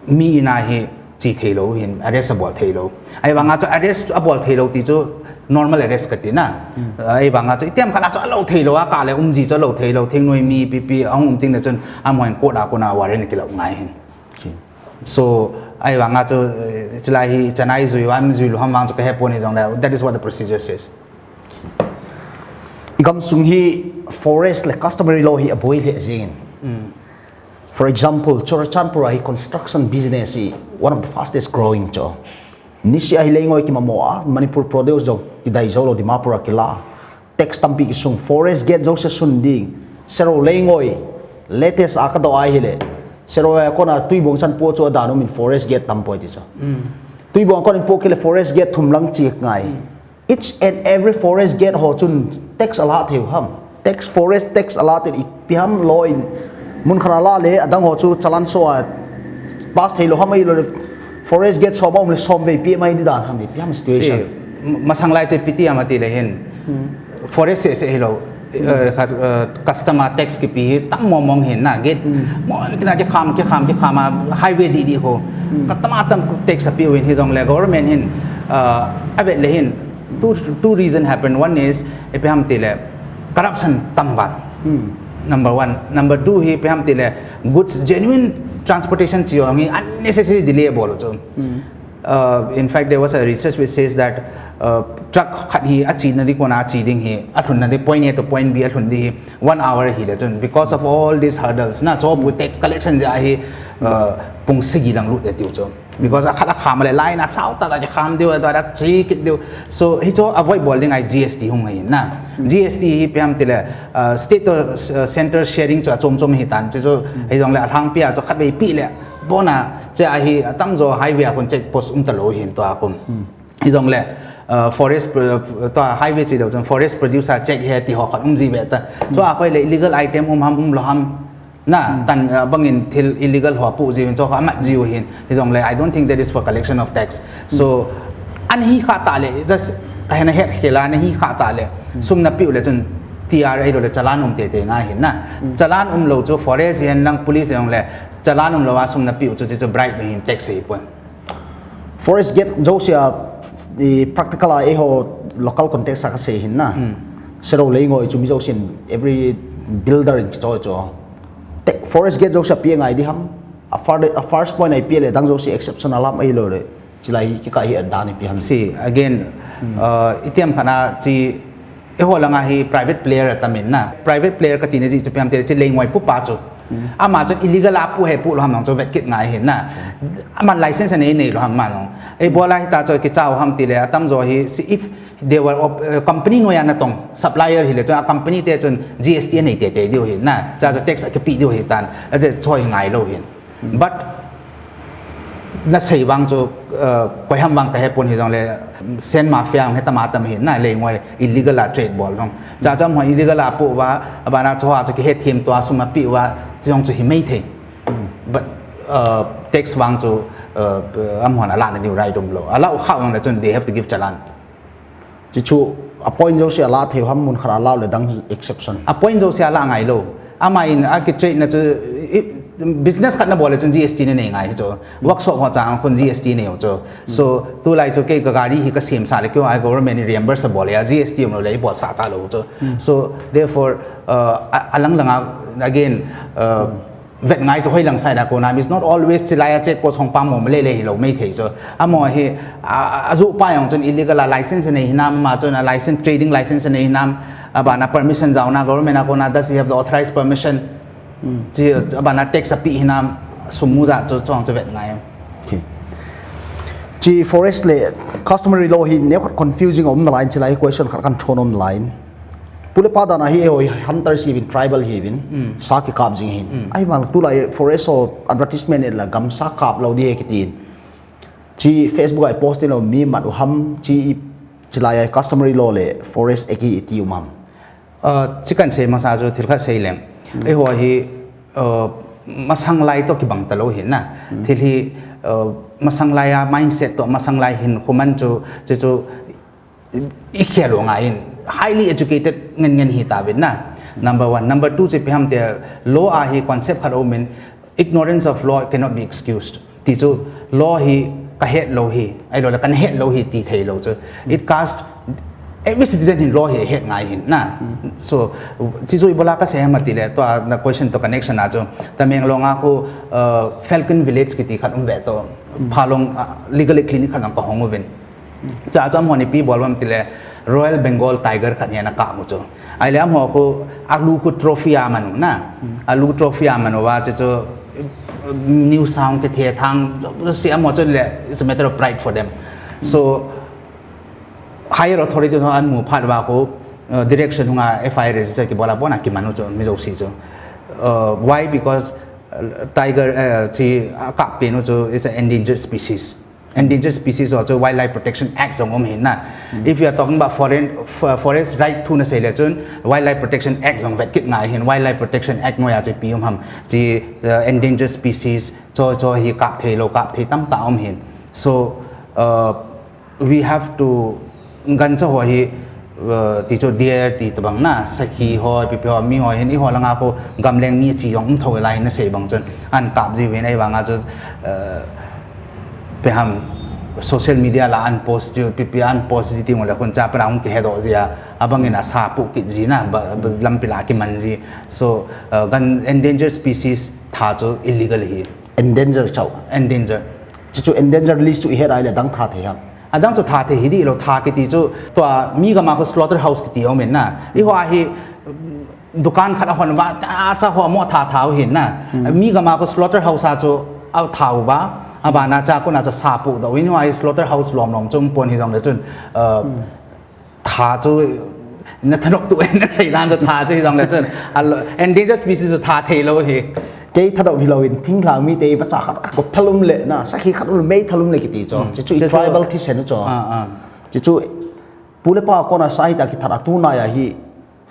mi ina hi chi thei lo hin arrest a bol thei lo. Ai vang a chu arrest a bol thei lo ti chu normal arrest ka ti na. Ai vang a chu itiam khat a chu a lo thei lo a ka le um ji chu a lo thei lo thing noi mi pi pi a hung um ting le chun a mo hin court a ko na warrant ki lo ngai hin. So, ai vang a chu, eh, chilai hi chanai zui, wan zui lu ham vang chu ka he pon hi jong le, that is what the procedure says. I gam sung hi forest le customary law hi a boi le jing. For example, Churachandpur a hi construction business hi one of the fastest growing cho. Nisi a hi lei ngoi ki mamo a, Manipur produce jong ki dai jo lo Dimapur a ki la. Tax tampi ki sung, forest gate jo se sun ding. Sero lei ngoi, latest a ka do ai hi le. Sero a kona tui bong chan po chu a dan um in forest gate tam poi ti cho. Tui bong kon in po ki le forest gate thum lang chi ngai. Each and every forest gate ho chun tax a la theu ham. Tax, forest tax a la theu i pi ham law in mun khana la le adang ho chu challan so a pass thei lo ham ai lo le forest gate so ba um le som ve pi mai di dan ham ni pi ham situation. Si, m-, masang lai che pi ti ham ati le hin. Forest se se hi lo. Eh, khat, eh, customer tax ki pi hi tam mo mong hin na gate. Mo tina ki kham, ki kham, ki kham a highway di di ho. Ka tam a tam tax a pi win hi jong le government hin, eh, a vet le hin. Two, two reason happen. One is, ipi ham ti le, corruption tam bal. Number one. Number two hi, ipi ham ti le, goods genuine transportation chi yong hi unnecessary delay bol chu. Uh, in fact, there was a research which says that, uh, truck khat hi a chi na di kona a chi ding hi, a lhun na di point A to point B a lhun di hi, one hour hi le chun. Because of all these hurdles, na, cho bu tax collection ja hi, uh, pung sagi lang lut e tiu chu. Because a khat a kham le line a sau ta ta ki kham diu, ta ta chi ki diu. So, hi cho avoid bol ding ai G S T hung hai na. G S T hi ipi ham ti le, uh, state to, uh, center sharing cho a chom chom hi tan. Chi cho, hi jong le a hlang pi a cho khat vei pi le. Bona, che a hi a tam jo highway a kun check post um ta lo hin to a kun. Hi jong le, uh, forest, uh, to a highway chi lo chun forest produce a check he ti ho khat um ji ve ta. Cho a koi le illegal item um ham um lo ham. Na, tan, uh, bangin thil illegal ho pu ji hin, cho kha mat ji u hin. Hi jong le, I don't think that is for collection of tax. So, an hi kha ta le, just ka hena het khela, an hi kha ta le. Sum na piu le chun T R A lo le challan um te te ngai hin na. Challan um lo chu forest hin lang police jong le, challan um lo a sum na piu chu, chu, chu bribe hin tax hi pon. Forest gate josia, i practical a eiho local context a ka sei hin na. Sero lei ngoi chu mi josin every builder in cho cho. Te, forest gate josia pi ngai di ham. A fir-, a first point a ipi le, dang zo si exception alam ai lo le. Chilai hi kika hi dan ipi ham. Si, again, uh, itiam khana chi, eiho langa hi private player atamin na. Private player kati ne chi, chu piam te chi leingoi pu pa chu. Ama chun illegal a pu he pu lo ham nong chu vet kit ngai hin na. Aman license nei nei lo ham ma nong. Ei bola hi ta chu kichau ham ti le, atam zo hi, si if they were op-, uh, company noi a natong supplier hi le chun a company te chun G S T nei te te diu hi na. Cha chu tax a kipi diu hi tan. A chu choi ngai lo hin. But na sei vang chu, uh, koi ham vang ka he pun hi zong le, sen mafia he tam a tam hi na, leingoi illegal a trade bol vang. Cha cham ho illegal a pu va, abana chu ha chu ki he thim tua sum a pi va, chi zong chu hi mei thei. But, uh, tax vang chu, uh, am hon a la na diu rai dum lo. A la u kha vang le chun they have to give challan. Chi chu a point zo si a la thei ham mun khat a la le dang exception. A point zo si a la ngai lo. Ama in a ki trade na chu, i, business khat na bol le chun G S T na nei ngai chu. Workshop ho chang khun G S T nei chu. So, tu lai chu kei ka gari hi ka sim sa le kyo ai government ni reimburse bol ya G S T um lo le bol sa ta lo chu. So, therefore, uh, a, a lang lang a, again, uh, vet ngai chu hoi lang side a kona, is not always chilai a check post hong pam mo le le hi lo mei thei chu. Amo hi, a, a, a zu pa yong chun illegal a license nei hinam, ma chun a license, trading license nei hinam, abana permission zau na government a kona, does he have the authorized permission? Chi, abana tax a pi hinam, sum mu za chu chong chu vet ngai. Okay. Chi forest le customary law hi ne khat confusing om na line chilai question khat kan thon om na line. Pu le pa dan a hi, eh, hoi hunter si vin, tribal hi vin, sa ki kap jing hin. Ai vang tu lai forest o advertisement et la gam sa kap lo di he kitin. Chi Facebook ai post lo mi mat u ham, chi i, chi lai ai customary law le forest act hi ti u mam. Uh, chi kan sei masa chu thil khat sei lem. Ei ho hi, uh, masang lai to ki bang ta lo hin na. Thil hi, uh, masang lai a mindset to masang lai hin khuman chu, chi chu, i khel lo ngai in highly educated ngen ngen hi ta vin na. Number one. Number two, chi pi ham te law a hi concept khat om in ignorance of law cannot be excused. Ti chu law hi ka het lo hi, ai lo le kan het lo hi ti thei lo chu. It cast every citizen hin law hi het ngai hin na. So, chi chu i bola ka se ma ti le to a na question to connection a chu. Tamenglong a khu, uh, Falcon Village kiti khat um ve to. Phalong, uh, legal clinic khat ang ka hong u vin. Cha cham hon ipi bol bam ti le Royal Bengal Tiger khat hian a kap mu chu. Ai le am ho khu a lu khu trophy a manu na. A lu trophy a manu wa chi chu new sound ke the thang si am ho chu le, it's a matter of pride for them. So higher authority ho an mu phat wa khu, uh, direction hunga F I R register ki bola bona ki manu chu mi zo si chu. Uh, why? Because, uh, tiger, uh, chi a kap pi nu chu is an endangered species. Endangered species ho chu Wildlife Protection Act zong om hin na. If you are talking about foreign, f-, forest right thu na sei le chun Wildlife Protection Act zong vet kit ngai hin. Wildlife Protection Act noi a chu pi um ham chi, uh, endangered species cho cho hi kap thei lo, kap thei tam ta om hin. So, uh, we have to gan cho ho hi, uh, ti chu deer ti tabang na, sakhi ho, pipi ho, mi ho hin, i ho langa khu gamleng mi chi zong um tho lai na sei bang chun an kap ji hin ei bang a chu, uh, pe ham social media la an post ji, pipi an post ji ti ngol khun cha pra hung ke he do ji a, abang in a sa pu kit ji na, ba, ba lam pi la ki man ji. So, uh, gan endangered species tha chu illegal hi. Endangered chau. Endangered. Chu chu endangered list chu i het ai le dang tha thei ham. Adang chu tha thei hi di lo, tha kiti chu tua mi gama ko slaughterhouse kiti om in na. I ho a hi dukan khat a hon va cha cha ho mo tha tha hin na. Mi gama ko slaughterhouse a chu a tha u va. Abana cha ko na cha sa pu do in ho a hi slaughterhouse lom lom chung pon hi zong le chun, uh, tha chu na thanok tu na sei dan chu tha chu hi zong le chun. A lo, endangered species chu tha thei lo hi. Kei thanok hi lo in thing lang mi te va cha khat a ko phalum le na, sakhi khat um le mei thalum le kiti chu. Chi chu i tribal thi sen chu. Ah, ah. Chi chu pu le pa kona sa hi ta ki that a tu na ya hi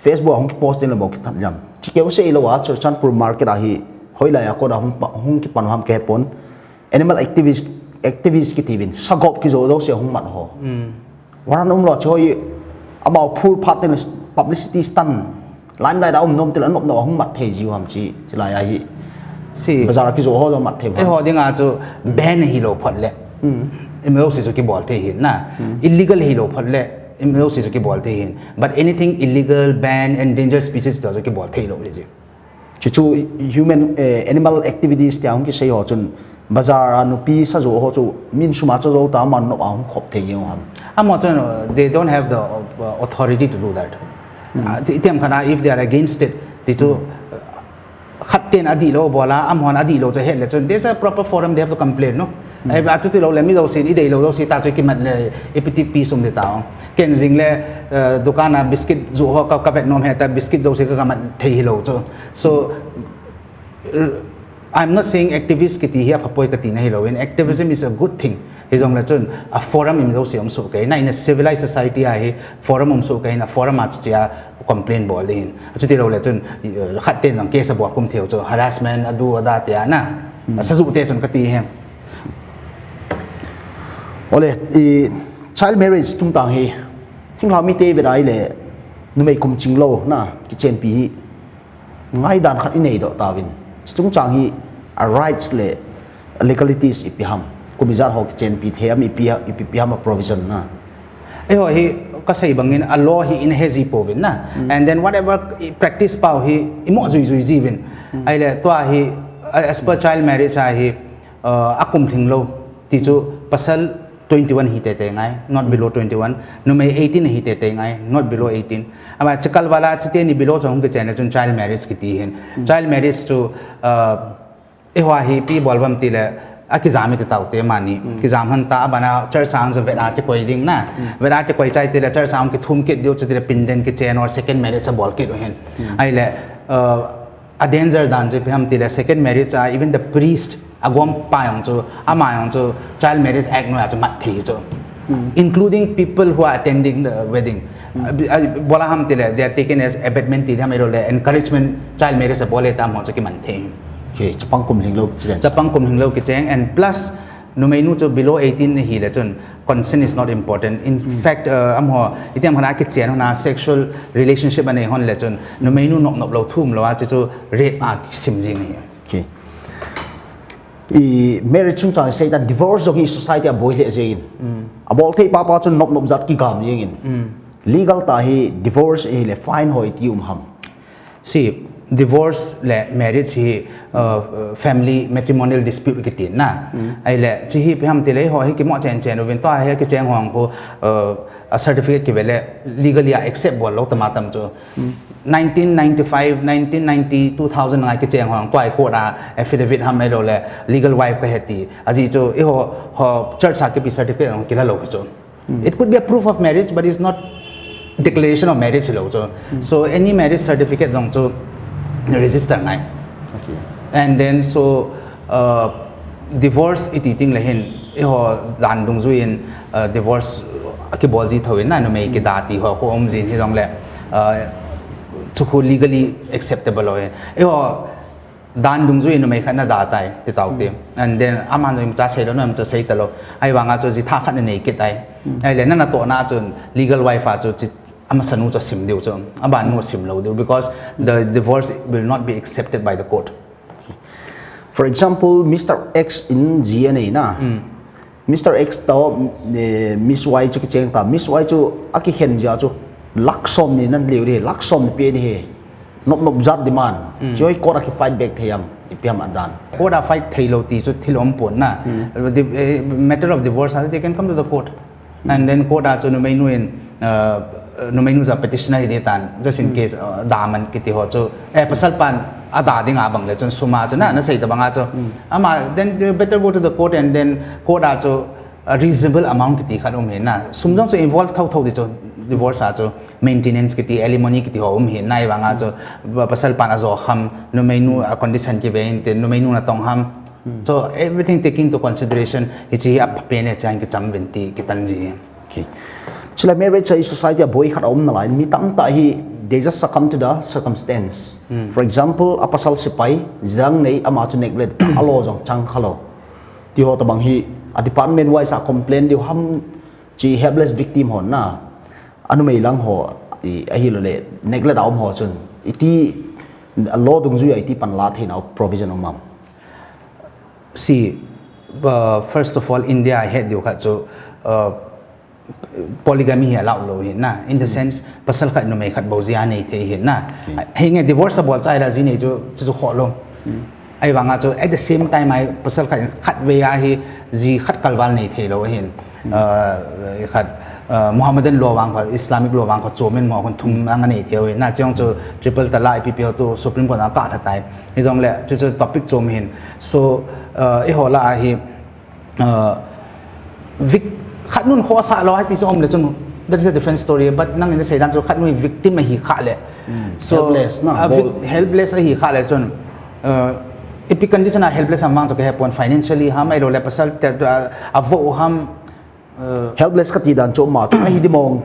Facebook a hung ki post din le bo ki that jam. Chi keu se i lo a Churachandpur market a hi hoilai a kona hung pa, hung ki pan ham ke pon. Animal activist, activist kiti vin, sagop kizo zo se hung mat ho. Waran um lo chi ho i, amau phur phat tin publicity stunt. Limelight a um nom til anop no hung mat thei ji ham chi, chi lai a hi. Si. Bazar kizo ho zo mat thei. E ho ding a chu ban hi lo phot le. Em lo si chu ki bol thei hin na. Illegal hi lo phot le. Em lo si chu ki bol thei hin. But anything illegal, ban, endangered species to chu ki bol thei lo le ji. Chuchu human, eh, animal activities tia hung kisei ho chun bazar a nupi sa zo ho chu min sum a cho zo ta man nop a hung khop thei jeng ham. Amâ chun, uh, they don't have the, uh, authority to do that. Hmm. Ah, ti-, tiam khana, if they are against it, ti chu, hmm, uh, khat ten adih lo bol a, amhon adih lo chu het le chun, there's a proper forum they have to complain, no? Hmm. Eh, a chu ti lo le mi zo sin, i dei lo zo si ta chu kimat le, i piti pi sum di ta ong. Ken zing le, uh, dukan a biscuit zu ho ka, ka vet nom he ta biscuit zo si ka, ka mat thei hi lo chu. So, uh, I'm not saying activist kiti hi a phapoi kati na hi lo. In activism is a good thing. Hi zong le chun a forum im zo si om su kei. Na in a civilized society a hi forum om su kei, na forum a chu chia complain bol in. A chu ti lo le chun, uh, khat ten zong case a bol kum thei chu harassment a du a da te a na. Hmm. A sa zu te chun kati he. Ole, i child marriage tung tang hi. Thing hlau mi te ve dai le numei kum ching lo na kichenpi hi. Ngaidan khat i nei doh ta vin. Chi chungchang hi a rights le a legalities ipi ham. Kum ijat ho kichenpi thei am ipi ha-, ipi, ipi ham a provision na. Ei ho hi ka sei bangin a law hi in he zi po vin na. Mm. And then whatever i practice pau hi i mo zui zui zi vin. Mm. Ai le tua hi, uh, as per child marriage a hi, uh, a kum thing lo. Ti chu pasal twenty-one hi tete ngai, not below twenty-one. Numei eighteen hi tete ngai, not below eighteen. Ama chikal vala chite ni below chong ke chena chun child marriage kiti hin. Hmm. Child marriage chu, uh, i hua hi pi bol bam ti le, a kizam i ti tau te mani. Hmm. Kizam han ta abana church sound chu vet a ti koi ding na. Hmm. Vet a ti koi chai ti le church sound ki thum kit diu chu ti le pinden ki chen or second marriage a bol kit u hin. Hmm. Ai le, uh, a danger dan chu ipi ham ti le second marriage a even the priest a gom pa yong chu, ama yong chu child marriage act noi a chu mat thei chu. Hmm. Including people who are attending the wedding. Hmm. A, a, bola ham ti le they are taken as abetment ti ham ilo le encouragement child marriage a bol e tam ho chu ki man thei. Okay, chapang kum hing lo ki cheng. Chapang kum hing lo ki cheng and plus numei nu chu below eighteen hi le chun consent is not important. In, hmm, fact, uh, am ho, itiam hana ki chen hona sexual relationship a nei hon le chun numei nu nop nop lo thum lo a chi chu rape a sim jing hi. Okay. I marriage chung chang sei ta divorce jong hi society a boi le jing in. Mm. A bol thei pa pa chun nop nop jat ki gam jing in. Mm. Legal ta hi divorce hi le fine hoi ti um ham. Si, divorce le marriage hi, uh, family matrimonial dispute ki tin na. Mm. Ai le, chi hi pi ham ti le ho hi ki mo chen chen uvin to hi ki cheng hong ko, uh, a certificate ki ve le legally a accept bol lo tama tam chu. Mm. Nineteen ninety-five, nineteen ninety, two thousand ngai ki cheng hong, tuai court a affidavit ham elo le legal wife ka he ti. A ji chu, i ho, ho church a ki pi certificate hong ki la lo ki chu. Mm. It could be a proof of marriage, but it's not declaration of marriage lo chu. Mm. So any marriage certificate jong chu register ngai. Okay. And then so, uh, divorce i ti ting le hin, i ho dan dungjui in, uh, divorce a ki bol ji tho in na, numei ki da ti ho ko om jin hi jong le, uh, chu khu legally acceptable lo in. I ho dan dungjui numei khat na da tai, ti tau ti. Mm. And then, aman jong cha sei lo, nam cha sei ta lo. Ai wang a chu ji tha khat na nei kit ai. Mm. Ai le, na na to na chun legal wife a chu chi, ama sa nu chu sim diu chu. Aban nu sim lo diu, because the divorce will not be accepted by the court. For example, Mister X in G N A na. Mm. Mister X to, eh, Miss Y chu ki cheng ta. Miss Y chu a ki khen jia chu lak som ni nan liu di, lak som ni pe ni he. Nop nop jat demand. Mm. Chu i court a ki fight back thei am, ipi am a dan. Court a fight thei lo ti chu thil om pon na. Mm. The, eh, matter of divorce, they can come to the court. And then court a chu numei nu in, uh, numei nu ja petitioner hi di tan, just in case, uh, daman kiti ho chu, eh, pasal pan a da ding a bang le chun sum a chu na, na sei ta bang a chu. Ama, then you better go to the court and then court a chu a reasonable amount kiti khat um hi na. Sum jong chu involve thau thau di chu, divorce a chu maintenance kiti, alimony kiti ho um hi na, i bang a chu, pasal pan a zo ham, numei nu a condition ki ve in tin, numei nu na tong ham, Hmm. So everything taking into consideration, hichi hi a pha pen e chang ki cham vin ti ki tan ji. Okay. Chila marriage a i society a boi khat a om na lai, mi tam ta hi, they just succumb to the circumstance. Hmm. For example, a pasal sipai, jang nei, ama chu neglect, a lo jong chang kha lo. Ti ho ta bang hi, a department wise a complain diu ham chi helpless victim hon na. A numei lang ho, i, a hi lo le, neglect a om ho chun. Iti, a lo dungjui a iti pan la thei na provision om am. Si, uh, first of all, India a het diu khat chu, uh, polygamy hi allow lo hin na. In the sense, pasal khat numei khat bou zia nei thei hin na. Henge divorce a bol chai la zi nei chu chu chu kho lo. Ai vanga chu at the same time ai pasal khat khat vei a hi zi khat kalval nei thei lo hin. Khat Muhammadan law vang kho, Islamic law vang kho chomin mo kon thum ang nei thei hin na. Chong chu triple talaq ipi pi ho tu Supreme Court a ka tha tai. Hi jong le chu chu topic chom hin. So i ho la a hi vic khat nun kho sa lo hai ti chu om le chun, that is a different story, but nang in sei dan chu khat nun victim ahi kha le. So helpless na, a vic- helpless ahi kha le chun ipi condition a helpless am vang chu ka he pon, financially ham ai lo le pasal te a vo ham. Helpless ka ti dan chu ma tu ahi di mong.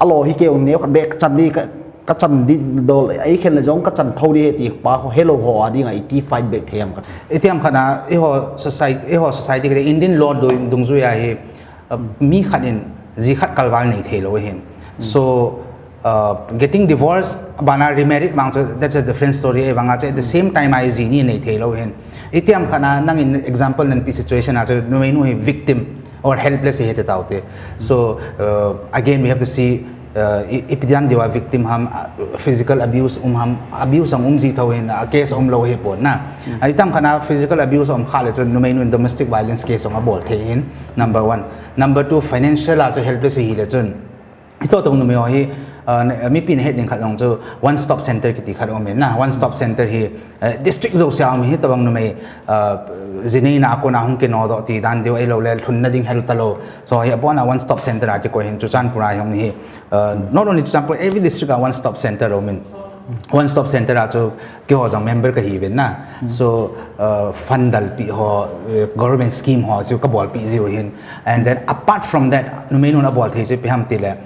A lo hi keu neu ka bek chan di ka ka chan di dol ai khen le jong ka chan thau di he ti pa ho hello ho a ding a iti fight back them ka. Itiam khat na i ho society, i ho society ka Indian law do dung zui a hi mi khat in zi khat kalval nei thei lo hin. So getting divorce bana remarried mang chu, that's a different story. Ai vanga chu at the same time ai zi ni nei thei lo hin. Itiam khat na nang in example nan pi situation a chu numei nu hi victim or helpless hi te tau te. So again we have to see ipi dan diwa victim ham, physical abuse um ham, abuse ang um zi thau hin a case um lo hi pon na. Ai tam khat na physical abuse um kha le chun numei nu in domestic violence case ang a bol thei hin, number one. Number two, financial a chu helpless hi le chun. Hi to tong numei ho hi mipi na het ding khat jong chu one stop center kiti khat um hin na. One stop center hi district zo sia um hi to bang numei zinei na a kon a hung kino do ti dan diu ai lo le lhun na ding hel ta lo. So hi a pon a one stop center a ki ko hin Churachandpur a hi hung hi. Not only Churachandpur, every district a one stop center um hin. One stop center a chu ki ho jong member ka hi vin na. So fund dal pi ho, government scheme ho chu ka bol pi ziu hin. And then apart from that numei nu na bol thei chu pi ham ti le,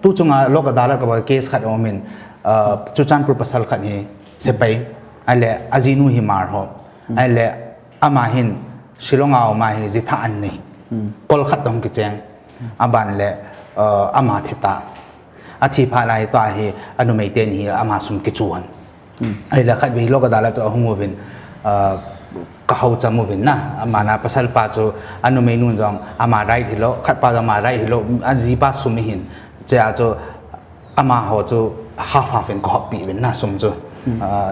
tu chung a lok adalat ka bol case khat um hin. Churachandpur pasal khat hi sepai, ai le a zi nu hi mar ho, ai le ama hin Shillong a um a hi zi tha an nei. Kol khat dong ki cheng. A ban le ama thi ta. A thi pha lai to a hi a numei ten hi ama sum ki chuan. Ai le khat vei lok adalat chu a hung u vin ka hau cham u vin na. Ama na pasal pa chu a numei nun jong ama right hi lo, khat pa jong ama right hi lo, a zi pa sum hin. Che a chu ama ho chu half half in ka hop pi vin na sum chu.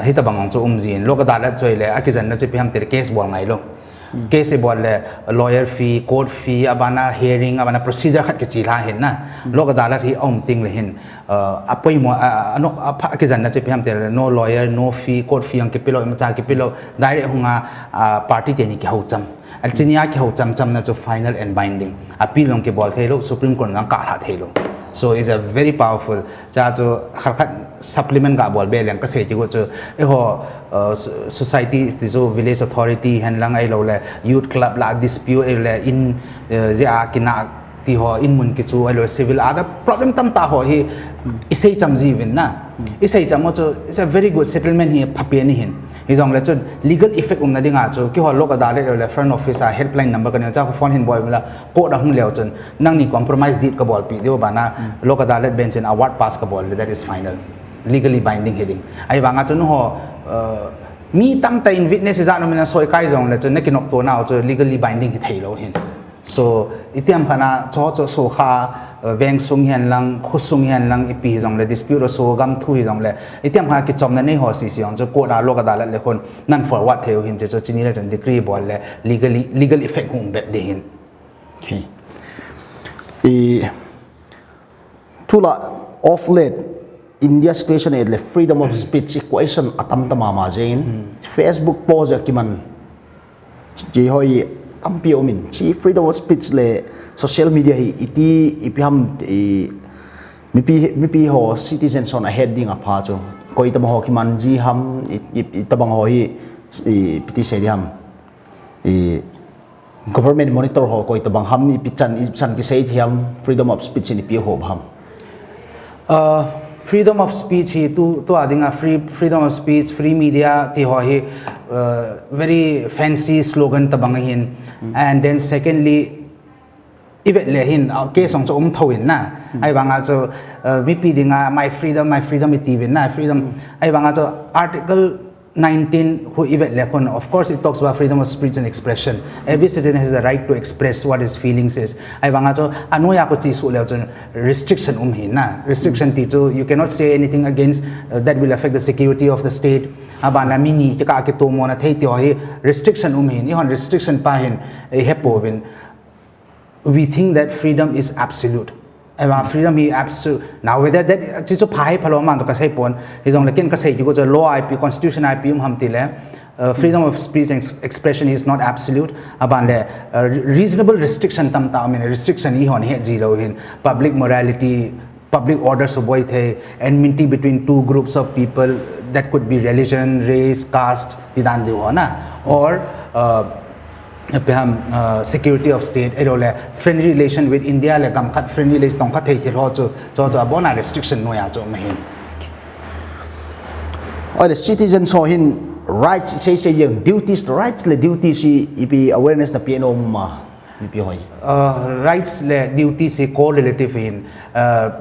Hi ta bang ang chu um zi in lok adalat chu ai le a ki zan na chu pi ham ti le case bol ngai lo. Case i bol le lawyer fee, court fee, a bana hearing, a bana procedure khat ki chi la hin na. Lok adalat hi um ting le hin a poimo a no a pha ki zan na chu pi ham ti le no lawyer, no fee, court fee ang ki pi lo, ima cha ki pi lo, direct hung a party te ni ki hau cham. A chini a ki hau cham cham na chu final and binding. Appeal long ki bol thei lo, Supreme Court long ka hla thei lo. So it's a very powerful. Cha chu khat khat supplement ka bol be leng ka sei ti ko chu. I ho society ti chu village authority hen lang ai lo le youth club la dispute ai le in zi a ki na ti ho in mun ki chu ai lo civil a da problem tam ta ho hi i sei cham zi vin na. I sei cham ho chu it's a very good settlement hi pha pe ni hin. Hi jong le chun legal effect um na ding a chu ki ho lok adalat le front office a helpline number ka ne cha ko phone hin boi la court a hung leo chun nang ni compromise dit ka bol pi diu bana lok adalat bench in award pass ka bol le that is final, legally binding hi ding. Ai vang a chun ho mi tam ta in witness za no min a soi kai jong le chun na ki nop to na chu legally binding hi thei lo hin. So itiam khat na cho cho so kha veng sung hian lang, khu sung hian lang, ipi hi jong le dispute so gam thu hi jong le itiam khat na ki chom na nei ho si si jong chu court a lok adalat le khun nan forward thei u hin che chu chini le chun decree bol le legally legal effect hung bep di hin. I thu la of late India situation et le freedom of speech question a tam ta mama jeng in Facebook post a ki man chi hoi tampi om in chi freedom of speech le social media hi iti ipi ham i mipi mipi ho citizen son a het ding a pha chu koi tama ho ki man zi ham i tabang ho hi i piti sei di ham i government monitor ho koi tabang ham i pichan i chan ki sei thiam freedom of speech in i pi ho ham. Freedom of speech hi tu tu a ding a free freedom of speech, free media ti ho hi very fancy slogan tabang hin. And then secondly i vet le hin ke song chu um tho in na. Ai vang a chu mipi ding a my freedom my freedom i ti vin na freedom. Ai vang a chu article nineteen hu i vet le hun, of course, it talks about freedom of speech and expression. Every citizen has the right to express what his feelings is. Ai vang a chu, a noi a ku chi su le chun restriction um hin na. Restriction ti chu, you cannot say anything against, uh, that will affect the security of the state. A ban a mi ni ki ka ki to mo na thei ti ho hi restriction um hin. I hon restriction pa hin, eh, he po vin. We think that freedom is absolute. Ai vang freedom hi absolute. Now, whether that, chi chu pha hi pha lo man chu ka sei pon. Hi zong le ken ka sei ki ko chu law I P, constitution I P um ham ti le, uh, freedom of speech and ex-, expression is not absolute. A ban le, uh, re-, reasonable restriction tam ta, I mean, restriction i hon he ji lo hin. Public morality, public order suboi thei, enmity between two groups of people, that could be religion, race, caste, ti dan di ho na. Or, uh, Peham, uh, security of state, ero le friendly relation with India le gam khat friendly relation tong khat thei thil ho chu, chu, chu abon a restriction noi a chu mahin. Oi le citizen so hin rights sei sei yang duties, rights le duties i, ipi awareness na piano ma, ipi hoi. Uh, rights le duties i correlative hin, uh,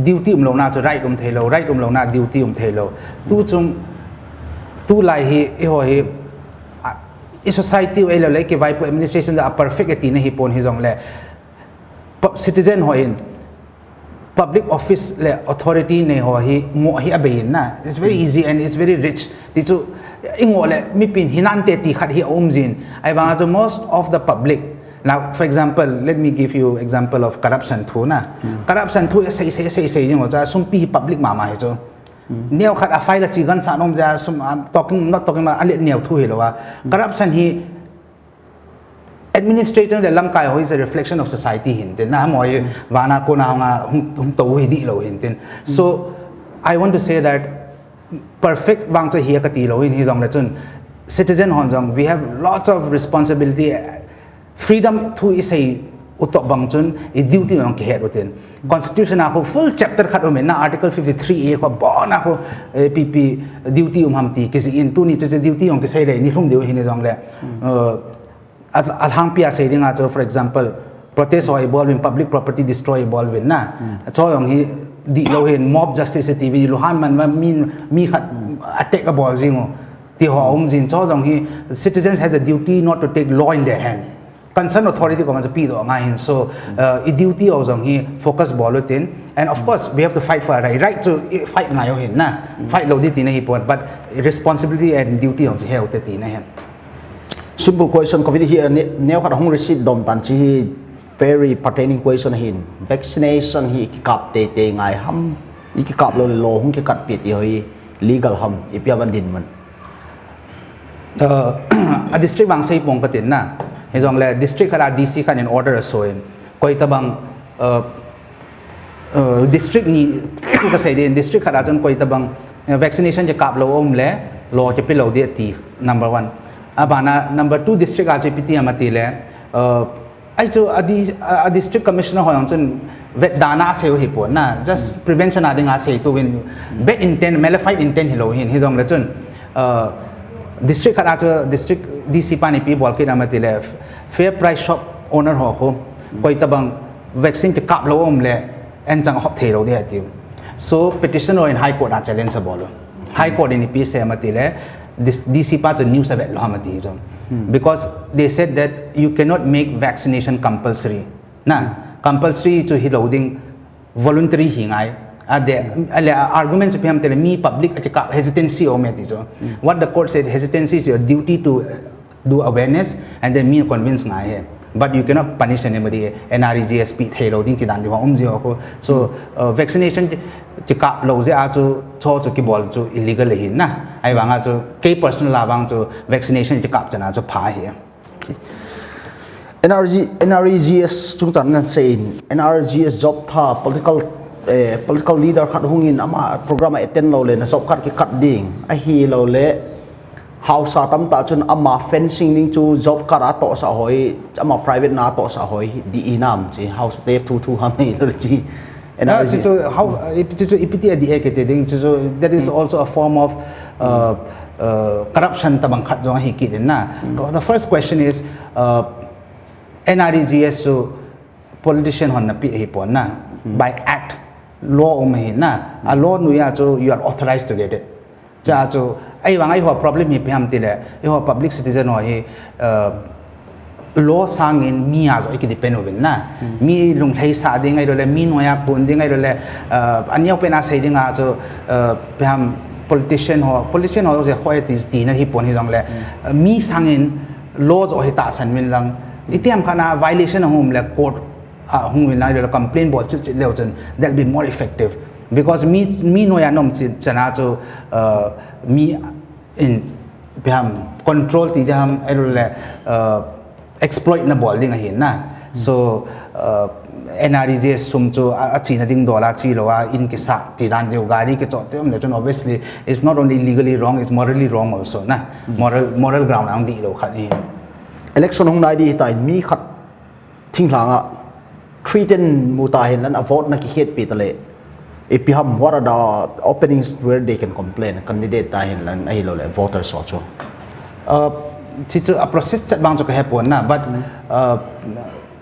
duty um lo na chu right um thei lo, right um lo na duty um thei lo. Tu chung, tu lai hi, i ho hi, a, i society u ei lo le, ki vai pu administration da a perfect e ti na hi pon hi zong le. Pu-, citizen ho in, public office le authority nei ho hi, ngo hi a bei in na. It's very easy and it's very rich. Ti chu, i ngo le, mi pin hi nan te ti khat hi a um zin. Ai vang a chu most of the public. Now, for example, let me give you example of corruption thu na. Corruption thu a sei, sei, sei, sei, zing ho cha, sum pi hi public mama hi chu. Neo khat a file a chi gan sa nom ja sum, I'm talking, not talking about a let neo thu hi lo a. Corruption hi administrator le lamkai ho is a reflection of society hin tin. Na mo hi vana ko na nga hum, hum to hi di lo hin tin. So, I want to say that perfect vang cho hi ka ti lo hin hi zong le chun citizen hon zong, we have lots of responsibility. Freedom thu i sei u tok bang chun i duty nong ki het u tin. Constitution a khu full chapter khat um in na article fifty-three A khu bon a khu, eh, pi pi duty um ham ti ki zi in tu ni chu chu duty ong ki sei le ni hlum diu hi ni zong le. Eh, a, a hang pi a sei ding a chu, for example, protest ho i bol win, public property destroy i bol win na. Cho yong hi di lo hin mob justice ti wi lu han man ma mi, mi khat attack a bol zing u. Ti ho um zin cho zong hi citizens has a duty not to take law in their hand. Concerned authority ko man sa pi do ngai hin. So, uh, i duty ho zong hi focus bol u tin. And of course, we have to fight for our right. Right to i fight ngai ho hin na. Fight lo di ti na hi pon. But responsibility and duty ho zong hi he u te ti na hin. Simple question, covid hi, uh, ne-, neo khat hong receipt dom tan chi hi very pertaining question hin. Vaccination hi ki kap te te ngai ham. I ki kap lo lo hong ki kat pi ti ho hi legal ham. I pia ban din man. Uh, a district bang sei pong ka tin na. Hi zong le district khat a D C khat in order a so in. Koi ta bang, uh, uh, district ni, ka sei din, district khat a chun koi ta bang, uh, vaccination je kap lo om le, lo je pi lo di ti, number one. A bana, number two district a je pi ti ama ti le, uh, Ai chu a di-, a, a district commissioner ho yong chun vet dana a sei u hi pon na, just prevention a ding a sei tu win bad intent, malified intent hi lo hin, hi zong le chun, uh, district khat a chu district D C pan i pi bol kit ama ti le fair price shop owner ho khu, koi ta bang vaccine ki kap lo om le, en chang hop thei lo di ha ti. So petition ho in High Court a challenge a bol u. High Court in i pi se ama ti le, this, D C pa chu news a vet lo ham a ti zong. Because they said that you cannot make vaccination compulsory. Na, compulsory chu hi lo ding voluntary hi ngai. A de, a le, a argument chu pi ham ti le mi public a ki kap hesitancy om e ti chu. What the court said, hesitancy is your duty to, uh, do awareness and then mi convince ngai he. But you cannot punish anybody. N R E G S pi thei lo ding ti dan di wa um zi ho ko. So, uh, vaccination ki kap lo ze a chu, cho chu ki bol chu illegal hi na. Ai wang a chu, kei personal a wang chu vaccination ki kap chana chu pha hi. N R G, N R E G S chungchang nan sei in, N R E G S job tha political, eh, political leader khat hung in ama program a attend lo le na job card ki kat ding. Ahi lo le, hausa tam ta chun ama fencing ding chu job card a toh sa hoi, ama private na toh sa hoi, di i nam chi, hausa te thu thu ham hi lo chi. Ah, N R G. Chi chu, how, eh, chi chu, ipi ti a di e ke te ding, chi chu, that is also a form of, uh, uh, corruption tabang khat zong hi ki din na. The first question is, uh, N R E G S chu politician hon na pi hi pon na, by act, law um hi na, a law nui a chu you are authorized to get it. Cha chu, Ei vang ei ho problem hi piam ti le, ei ho public citizen ho hi, uh, law sangin mi a zo ei ki depend uvin na. Mi lunglhei sa ding ei lo le, mi noya kun ding ei lo le, uh, aniau pen a sei ding a zo, uh, piam politician ho, politician ho ze ho ti, ti na hi pon hi zong le, uh, mi sangin law zo hi ta san min lang. Itiam khana violation hum le court a hung win lai le complain bol chit chit leu chun that'll be more effective. Because mi, mi noya nom chit chana chu, uh, mi in piam control ti dam ei le, uh, exploit na bol ding ahi na. So, uh, N R E G S sum chu a, a china ding dola chi lo a in kisa ti dan deu gari ke cho tem le chun obviously it's not only legally wrong, it's morally wrong also na. Moral, moral ground ang di lo khat hi. Election hung nai di hi ta in mi khat thinglhang a threaten mu ta hin lan a vote na ki het pi ta le. Ipi ham, what are the openings where they can complain? Candidate ta hin lan ahi lo le voters ho chu. Uh, chi chu a process chat bang chu ka he pon na, but, uh,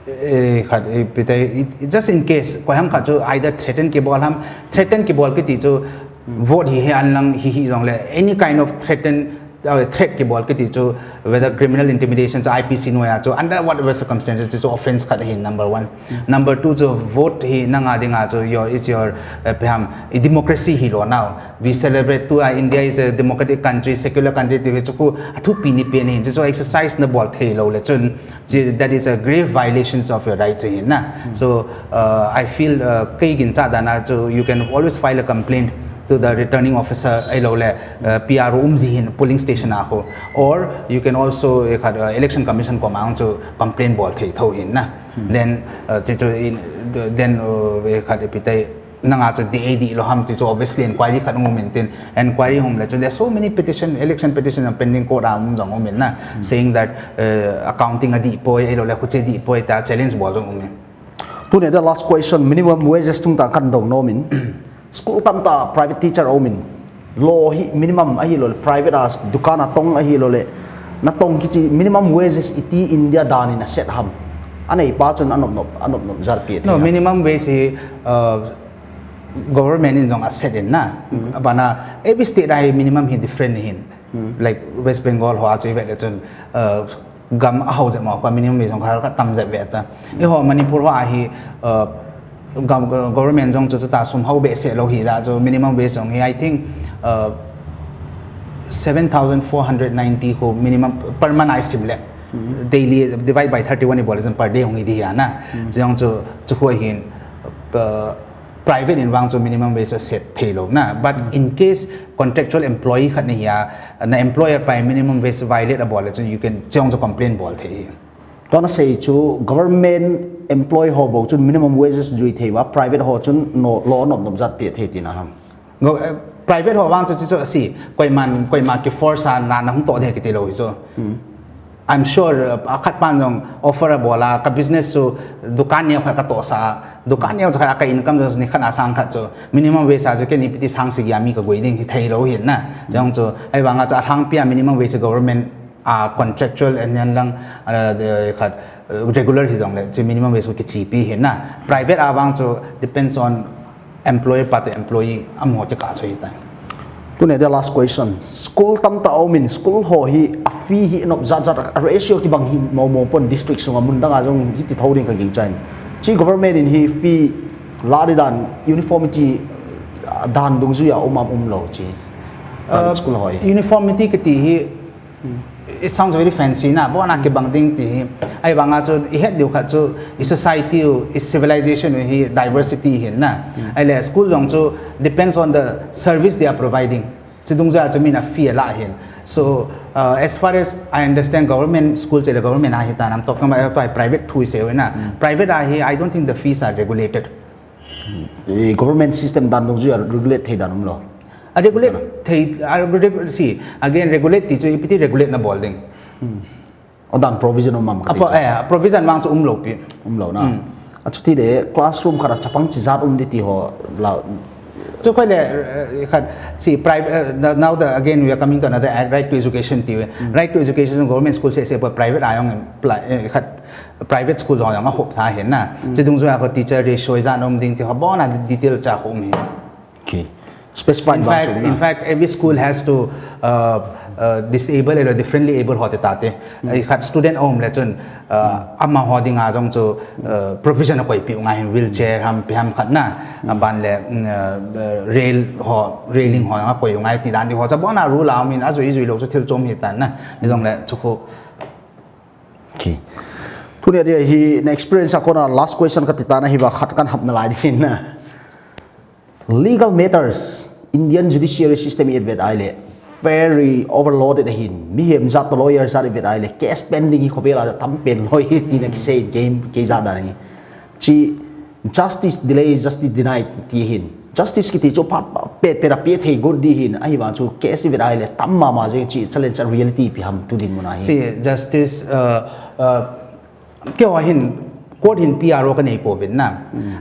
eh, khat, eh, pi ta, it, it, just in case, koi ham khat chu either threaten ki bol ham, threaten ki bol ki ti chu vote hi he an lang hi hi zong le, any kind of threaten uh, threat ki bol ki ti chu, whether criminal intimidation chu I P C noya chu, under whatever circumstances chu offense khat hi number one. Number two chu vote hi nang a ding a chu your, is your, uh, peham, i democracy hi lo now. We celebrate tu, uh, India is a democratic country, secular country ti hi chu khu a thupi ni pen hi chu, chu exercise na bol thei lo le chun, chi, that is a grave violations of your rights hi na. So, uh, I feel, uh, kei gin cha dana chu you can always file a complaint to the returning officer, ei lo le, uh, P R O um zi hin polling station a khu, or you can also, eh, khat, uh, election commission ko mang chu complaint bol thei tho hin na. Then, uh, chi chu in, then, uh, eh, khat ipi tai nang a chu di ei di lo ham chi chu obviously inquiry khat um in tin, inquiry hum le chu there are so many petition, election petition pending court a um zong um in na, saying that, uh, accounting a di poi, ei lo le khu chi di poi ta challenge bol zong um in. Tuni the last question, minimum wages tung ta kan dong nom in. School tam ta private teacher om in. Lo hi minimum ahi lo le, private a dukan a tong ahi lo le. Na tong ki chi minimum wages iti India dan in a set ham. Anei pa chun anop nop, anop nop zar pi. No, minimum wage hi, uh, government in zong a set in na. Bana every state a hi minimum hi different hin. Like West Bengal ho a chu i vet le chun, uh, gam a hau zet mo, kua minimum wage zong kha ka tam zet ve ta. I ho Manipur ho a hi, uh, gam, government zong chu, chu ta sum hau be se lo hi za chu minimum wage zong hi, I think, uh, seven thousand four hundred ninety khu minimum per month a i sim le. Daily divide by thirty-one i bol zong per day hong i di hi a na. Zong chu, chu khu hin, uh, private in vang chu minimum wage a set thei lo na. But in case contractual employee khat ni hi a, na employer pai minimum wage violate a bol le chun you can chong chu complaint bol thei hi. Tuan a sei chu government employee ho bo chun minimum wages jui thei va, private ho chun no, lo nom nom zat pi thei ti na ham. Go, eh, private ho vang chu, chu, chu, si, koi man, koi ma ki force a na, na hung to de ki ti lo hi chu. I'm sure, uh, a khat pan zong offer a bol a, ka business chu dukan neo khat ka to sa, dukan neo khat ka income chu ni khat a sang khat chu, minimum wage a chu ke ni piti sang si ya mi ka goi ding hi thei lo hi na. Zong chu, ei vang a chu a thang pi a minimum wage government a contractual and yan lang, uh, khat, uh, regular hi zong le, chu minimum wage chu ki chi pi hi na. Private a vang chu depends on employer pa te employee a mo te ka choi ta. Tuni the last question. School tam ta om in, school ho hi a fee hi nop zat zat a ratio ki bang hi mo mo pon district sung a mun dang a zong hi ti tho ding ka ging chan. Chi government in hi fee la di dan uniformity, uh, dan dung zui a um am um lo chi. Private school ho hi. Uniformity ki ti hi It sounds very fancy na, bo na ki bang ding ti hi. Ei vang a chu, i het diu khat chu, i society u, i civilization u hi diversity hi na. Ei le school zong chu depends on the service they are providing. Chi dung zui a chu min a fee a la hi. So, uh, as far as I understand, government school chi le government a hi ta, I'm talking about private thu i se na. Private a hi, I don't think the fees are regulated. I government system dan dung zui a regulate thei dan um lo. A regulate thei, a regu-, si, again, regulate ti chu i piti regulate na bol ding. O dan provision um am ka ti chu. Eh, provision vang chu um lo pi. Um lo na. A chu ti de classroom khat a chapang chi zat um di ti ho la. Chu koi le, eh, khat, si, private, eh, now the, again, we are coming to another, eh, right to education ti ve. Right to education government school se, se private a yong em, pla-, eh, khat, private school zong zong a hop tha hi na. Chi dung zong a ko teacher ratio i zan om ding ti ho bo na detail cha hop mi. Okay. Specified in fact, in fact, every school has to, uh, uh, disable or differently able hot tate. Khat student om le chun, uh, ama ho ding a jong chu, uh, provision a koi pi ngai hin wheelchair ham pi ham khat na. Aban le, mm, uh, uh, rail ho, railing ho a koi ngai ti dan di ho. Cha bona rule a min a zui zui lo chu thil chom hi tan na. Hi jong le chu khu. Okay. Tuni a dia hi na experience a kona last question ka ti ta na hi ba khat kan hap na lai di hin na. Legal matters, Indian judiciary system i et vet ai le, very overloaded ahin. Mihem zat to lawyer zat i vet ai le, case pending hi khovel a tam pen loi hi ti na kisei game kei zat dan hi. Chi justice delay, justice denied ti hin. Justice kiti chu pat pet pet a pia thei got di hin. Ahi vang chu case i vet ai le, tam mama jeng chi challenge a reality pi ham tu din mun a hi. Chi justice, uh, uh, Kei ho hin, court hin P R O ka nei po vin na.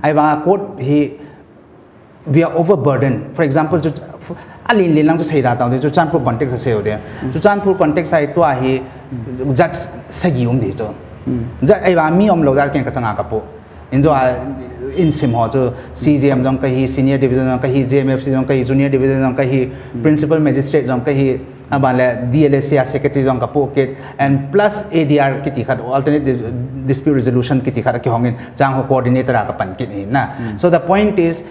Ai vang a court hi, we are overburdened. For example, chu, a lin lin lang chu sei da tau de, chu Churachandpur context a sei o de. Chu Churachandpur context ai tua hi, judge sagi um di chu. Judge ai vang mi om lo da ken ka changa ka po. In jo a, in sim ho chu, C J M jong ka hi, senior division jong ka hi, J M F C jong ka hi, junior division jong ka hi, principal magistrate jong ka hi, Aban le D L S A secretary jong ka pu kit, and plus A D R kiti khat, alternate dis-, dispute resolution kiti khat, ki hongin chang ho coordinator a ka pan kit hi na. So the point is,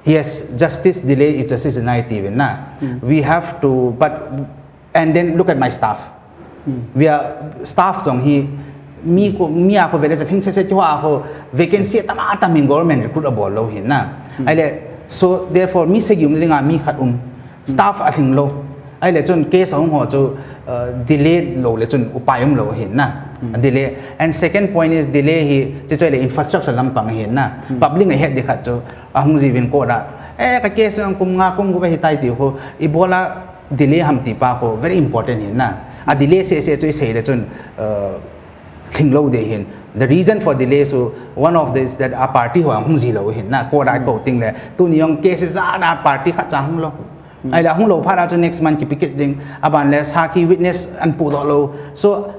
yes, justice delay is justice denied even na. We have to, but, and then look at my staff. We are, staff jong hi, mi ko, mi a ko vele sa thing se se ki ho a ko vacancy tam a tam hin government recruit a bol lo hi na. Ai le, so therefore, mi se gi um ding a mi khat um. Staff a hling lo. Ai le chun case a hung ho chu, uh, delay lo le chun upai um lo hi na. Delay. And second point is delay hi, chi choi le infrastructure lampang hi na. Public a het di khat chu, a hung ji vin ko da. Eh, ka case ang kum nga kum gu ba hi tai ti ho. I bola delay ham ti pa ho. Very important hi na. A delay se se chu i sei le chun, uh, hling lo de hin. The reason for delay chu, one of this that a party ho hung ji lo hin na. Ko da ko ting le. Tu ni yong case za da party khat cha hung lo. Ai le hung lo pha da chu next month ki picket ding. Aban le sakhi witness an pu do lo. So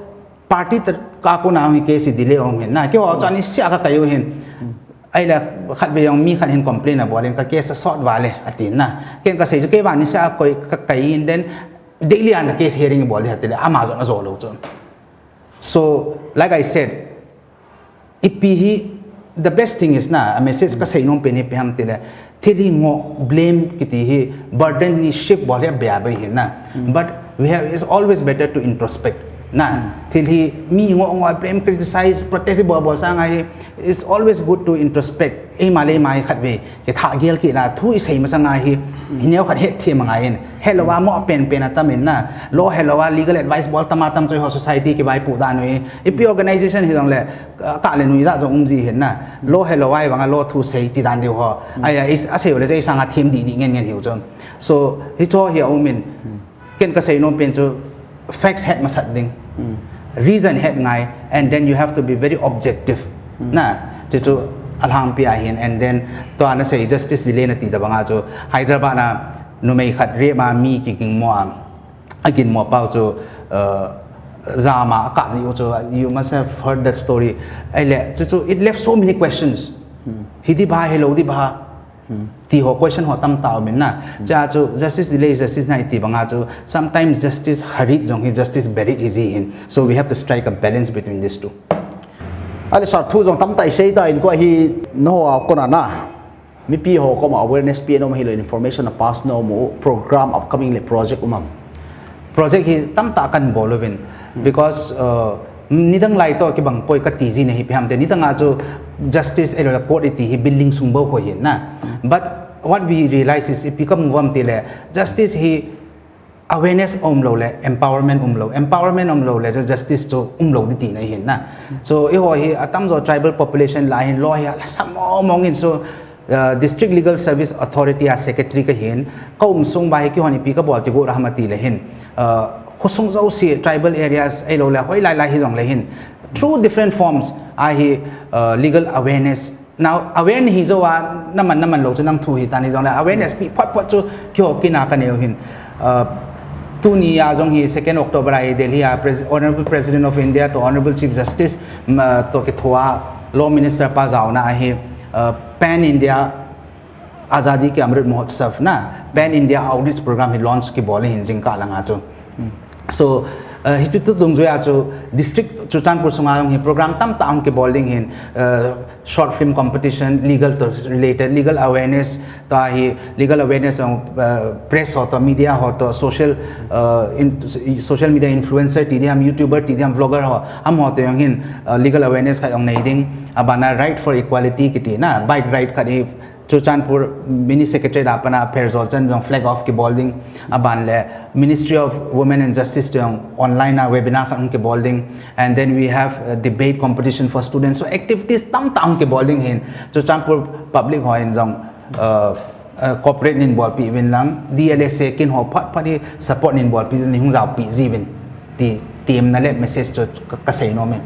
party ta ka ko na hi case delay om hin na. Ki ho cha ni sia ka kayo hin. Ai le khat be yong mi khat hin complain a bol in ka case sot va le a ti na. Ken ka sei chu ke va ni sia koi ka kai in then daily an case hearing bol le a ti le ama jo na jo lo chu. So, like I said, ipi hi, the best thing is na, a message ka sei nom pen hi pe ham ti le, thil hi ngo blame kiti hi, burden ni shift bol hi a bia bai hi na. But we have, it's always better to introspect. Na, thil hi mi ngo ngo blame, criticize, protest bol bol sang a hi, it's always good to introspect. Ei ma le ma hi khat ve, Ke tha gel ki la thu i sei masa ngai hi, hi neo khat het thi ma ngai in. Hello wa mo pen pen a tam in na. Lo hello wa legal advice bol tam a tam choi ho society ki bai pu da nui. I pi organization hi dong le, ka le nui da jong um ji hin na. Lo hello wa i bang a lo thu sei ti dan diu ho. Ai, ai, a sei le sei sang a thim di di ngen ngen hiu chon. So, hi cho hi a um in. Ken ka sei nom pen chu facts het masat ding. Reason het ngai, and then you have to be very objective. Na, chu chu a lhang pi a hin, and then tua na sei justice delay na ti da bang a chu Hyderabad na numei khat rape ma mi ki ging mo a. A ging mo pau chu, uh, za ma a kap li u chu, you must have heard that story. Ai le, chu chu, it left so many questions. Hi di ba, hi lo di ba. Ti ho question ho tam ta um in na. Cha chu justice delay, justice na i ti bang a chu sometimes justice hurried jong hi, justice buried hi ji hin. So we have to strike a balance between these two. Ai le sir, thu jong tam ta i sei ta in ko hi no a ko na na. Mi pi ho ko ma awareness pi nom hi lo information a pass nom u program upcoming le project um am. Project hi tam ta kan bol uvin. Because, uh, nidang lai to ki bang poi ka ti ji na hi pi ham te nidang a chu justice elo la court i ti hi building sung bo ho hi na. But what we realize is ipi ka mu vam ti le justice hi awareness um lo le empowerment um lo, empowerment um lo le ju-, justice chu um lo di ti na hi na. So i ho hi a tam jo tribal population la hin lo hi a la sam mo mong in so uh, District Legal Service Authority a secretary ka hin, ka um sung ba hi ki hon ipi ka bol ti gu ra ham a ti le hin, uh, khu sung zo si tribal areas ai lo le hoi lai lai hi jong le hin, through different forms a hi, uh, legal awareness. Now, awareness hi zo a, naman naman lo chu nang thu hi ta ni jong le, awareness pi phot phot chu ki ho ki na ka neu hin. Uh, tu ni a jong hi second October a hi Delhi a Pres-, Honorable President of India to Honorable Chief Justice, um, uh, to ki thua Law Minister pa zau na a hi, uh, Pan India Azadi Ka Amrit Mahotsav na Pan India Outreach Program hi launch kibol hi zingkah langa chu. So, uh, hichi tu dungzui a chu district Churachandpur sunga hi program tamtah hong kibol ding hin, uh, short film competition, legal to related, legal awareness, ta hi legal awareness hong, uh, press ho to, media ho to, social, uh, in, social media influencer ti diam, YouTuber ti diam, vlogger ho, ham ho to hong hin, uh, legal awareness khat hong nei ding, abana Ride for Equality kiti na, bike ride khat hi Churachandpur Mini Secretariat a pana Pherzawl chan jong flag off kibol ding, aban le Ministry of Women and Justice jong online a webinar khat hong kibol ding, and then we have a debate competition for students. So activities tamtah hong kibol ding hin, Churachandpur public ho in jong, uh, uh, cooperate nin bolpi uvin lang, D L S A kin ho phat phat hi support nin bolpi uvin, hong jaopi ji uvin ti, ti em na le message chu ka, ka sei nom e.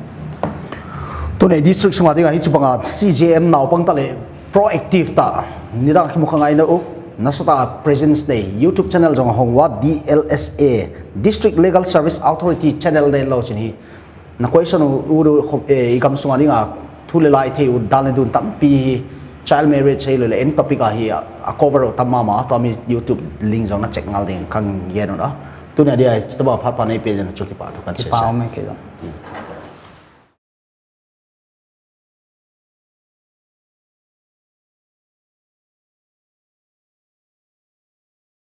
Tuni district sunga dinga hichi banga C J M naupang ta le proactive ta. Nidang kimu ka ngai na u, nasa ta presence nei YouTube channel jong hong ua D L S A, District Legal Service Authority channel nei lo chin hi. Na question u, u, u, eh, i gam sunga dinga thu le la i thei u dal ne dun tampi hi child marriage hi le le en topic a hi a, a cover u tam mama, to ami YouTube link jong na check ngal ding kang yen u na. Tuni a dia chita ba phat pa nei pe jen chu kipa thu kan se. Kipa sa. Om e ke jong.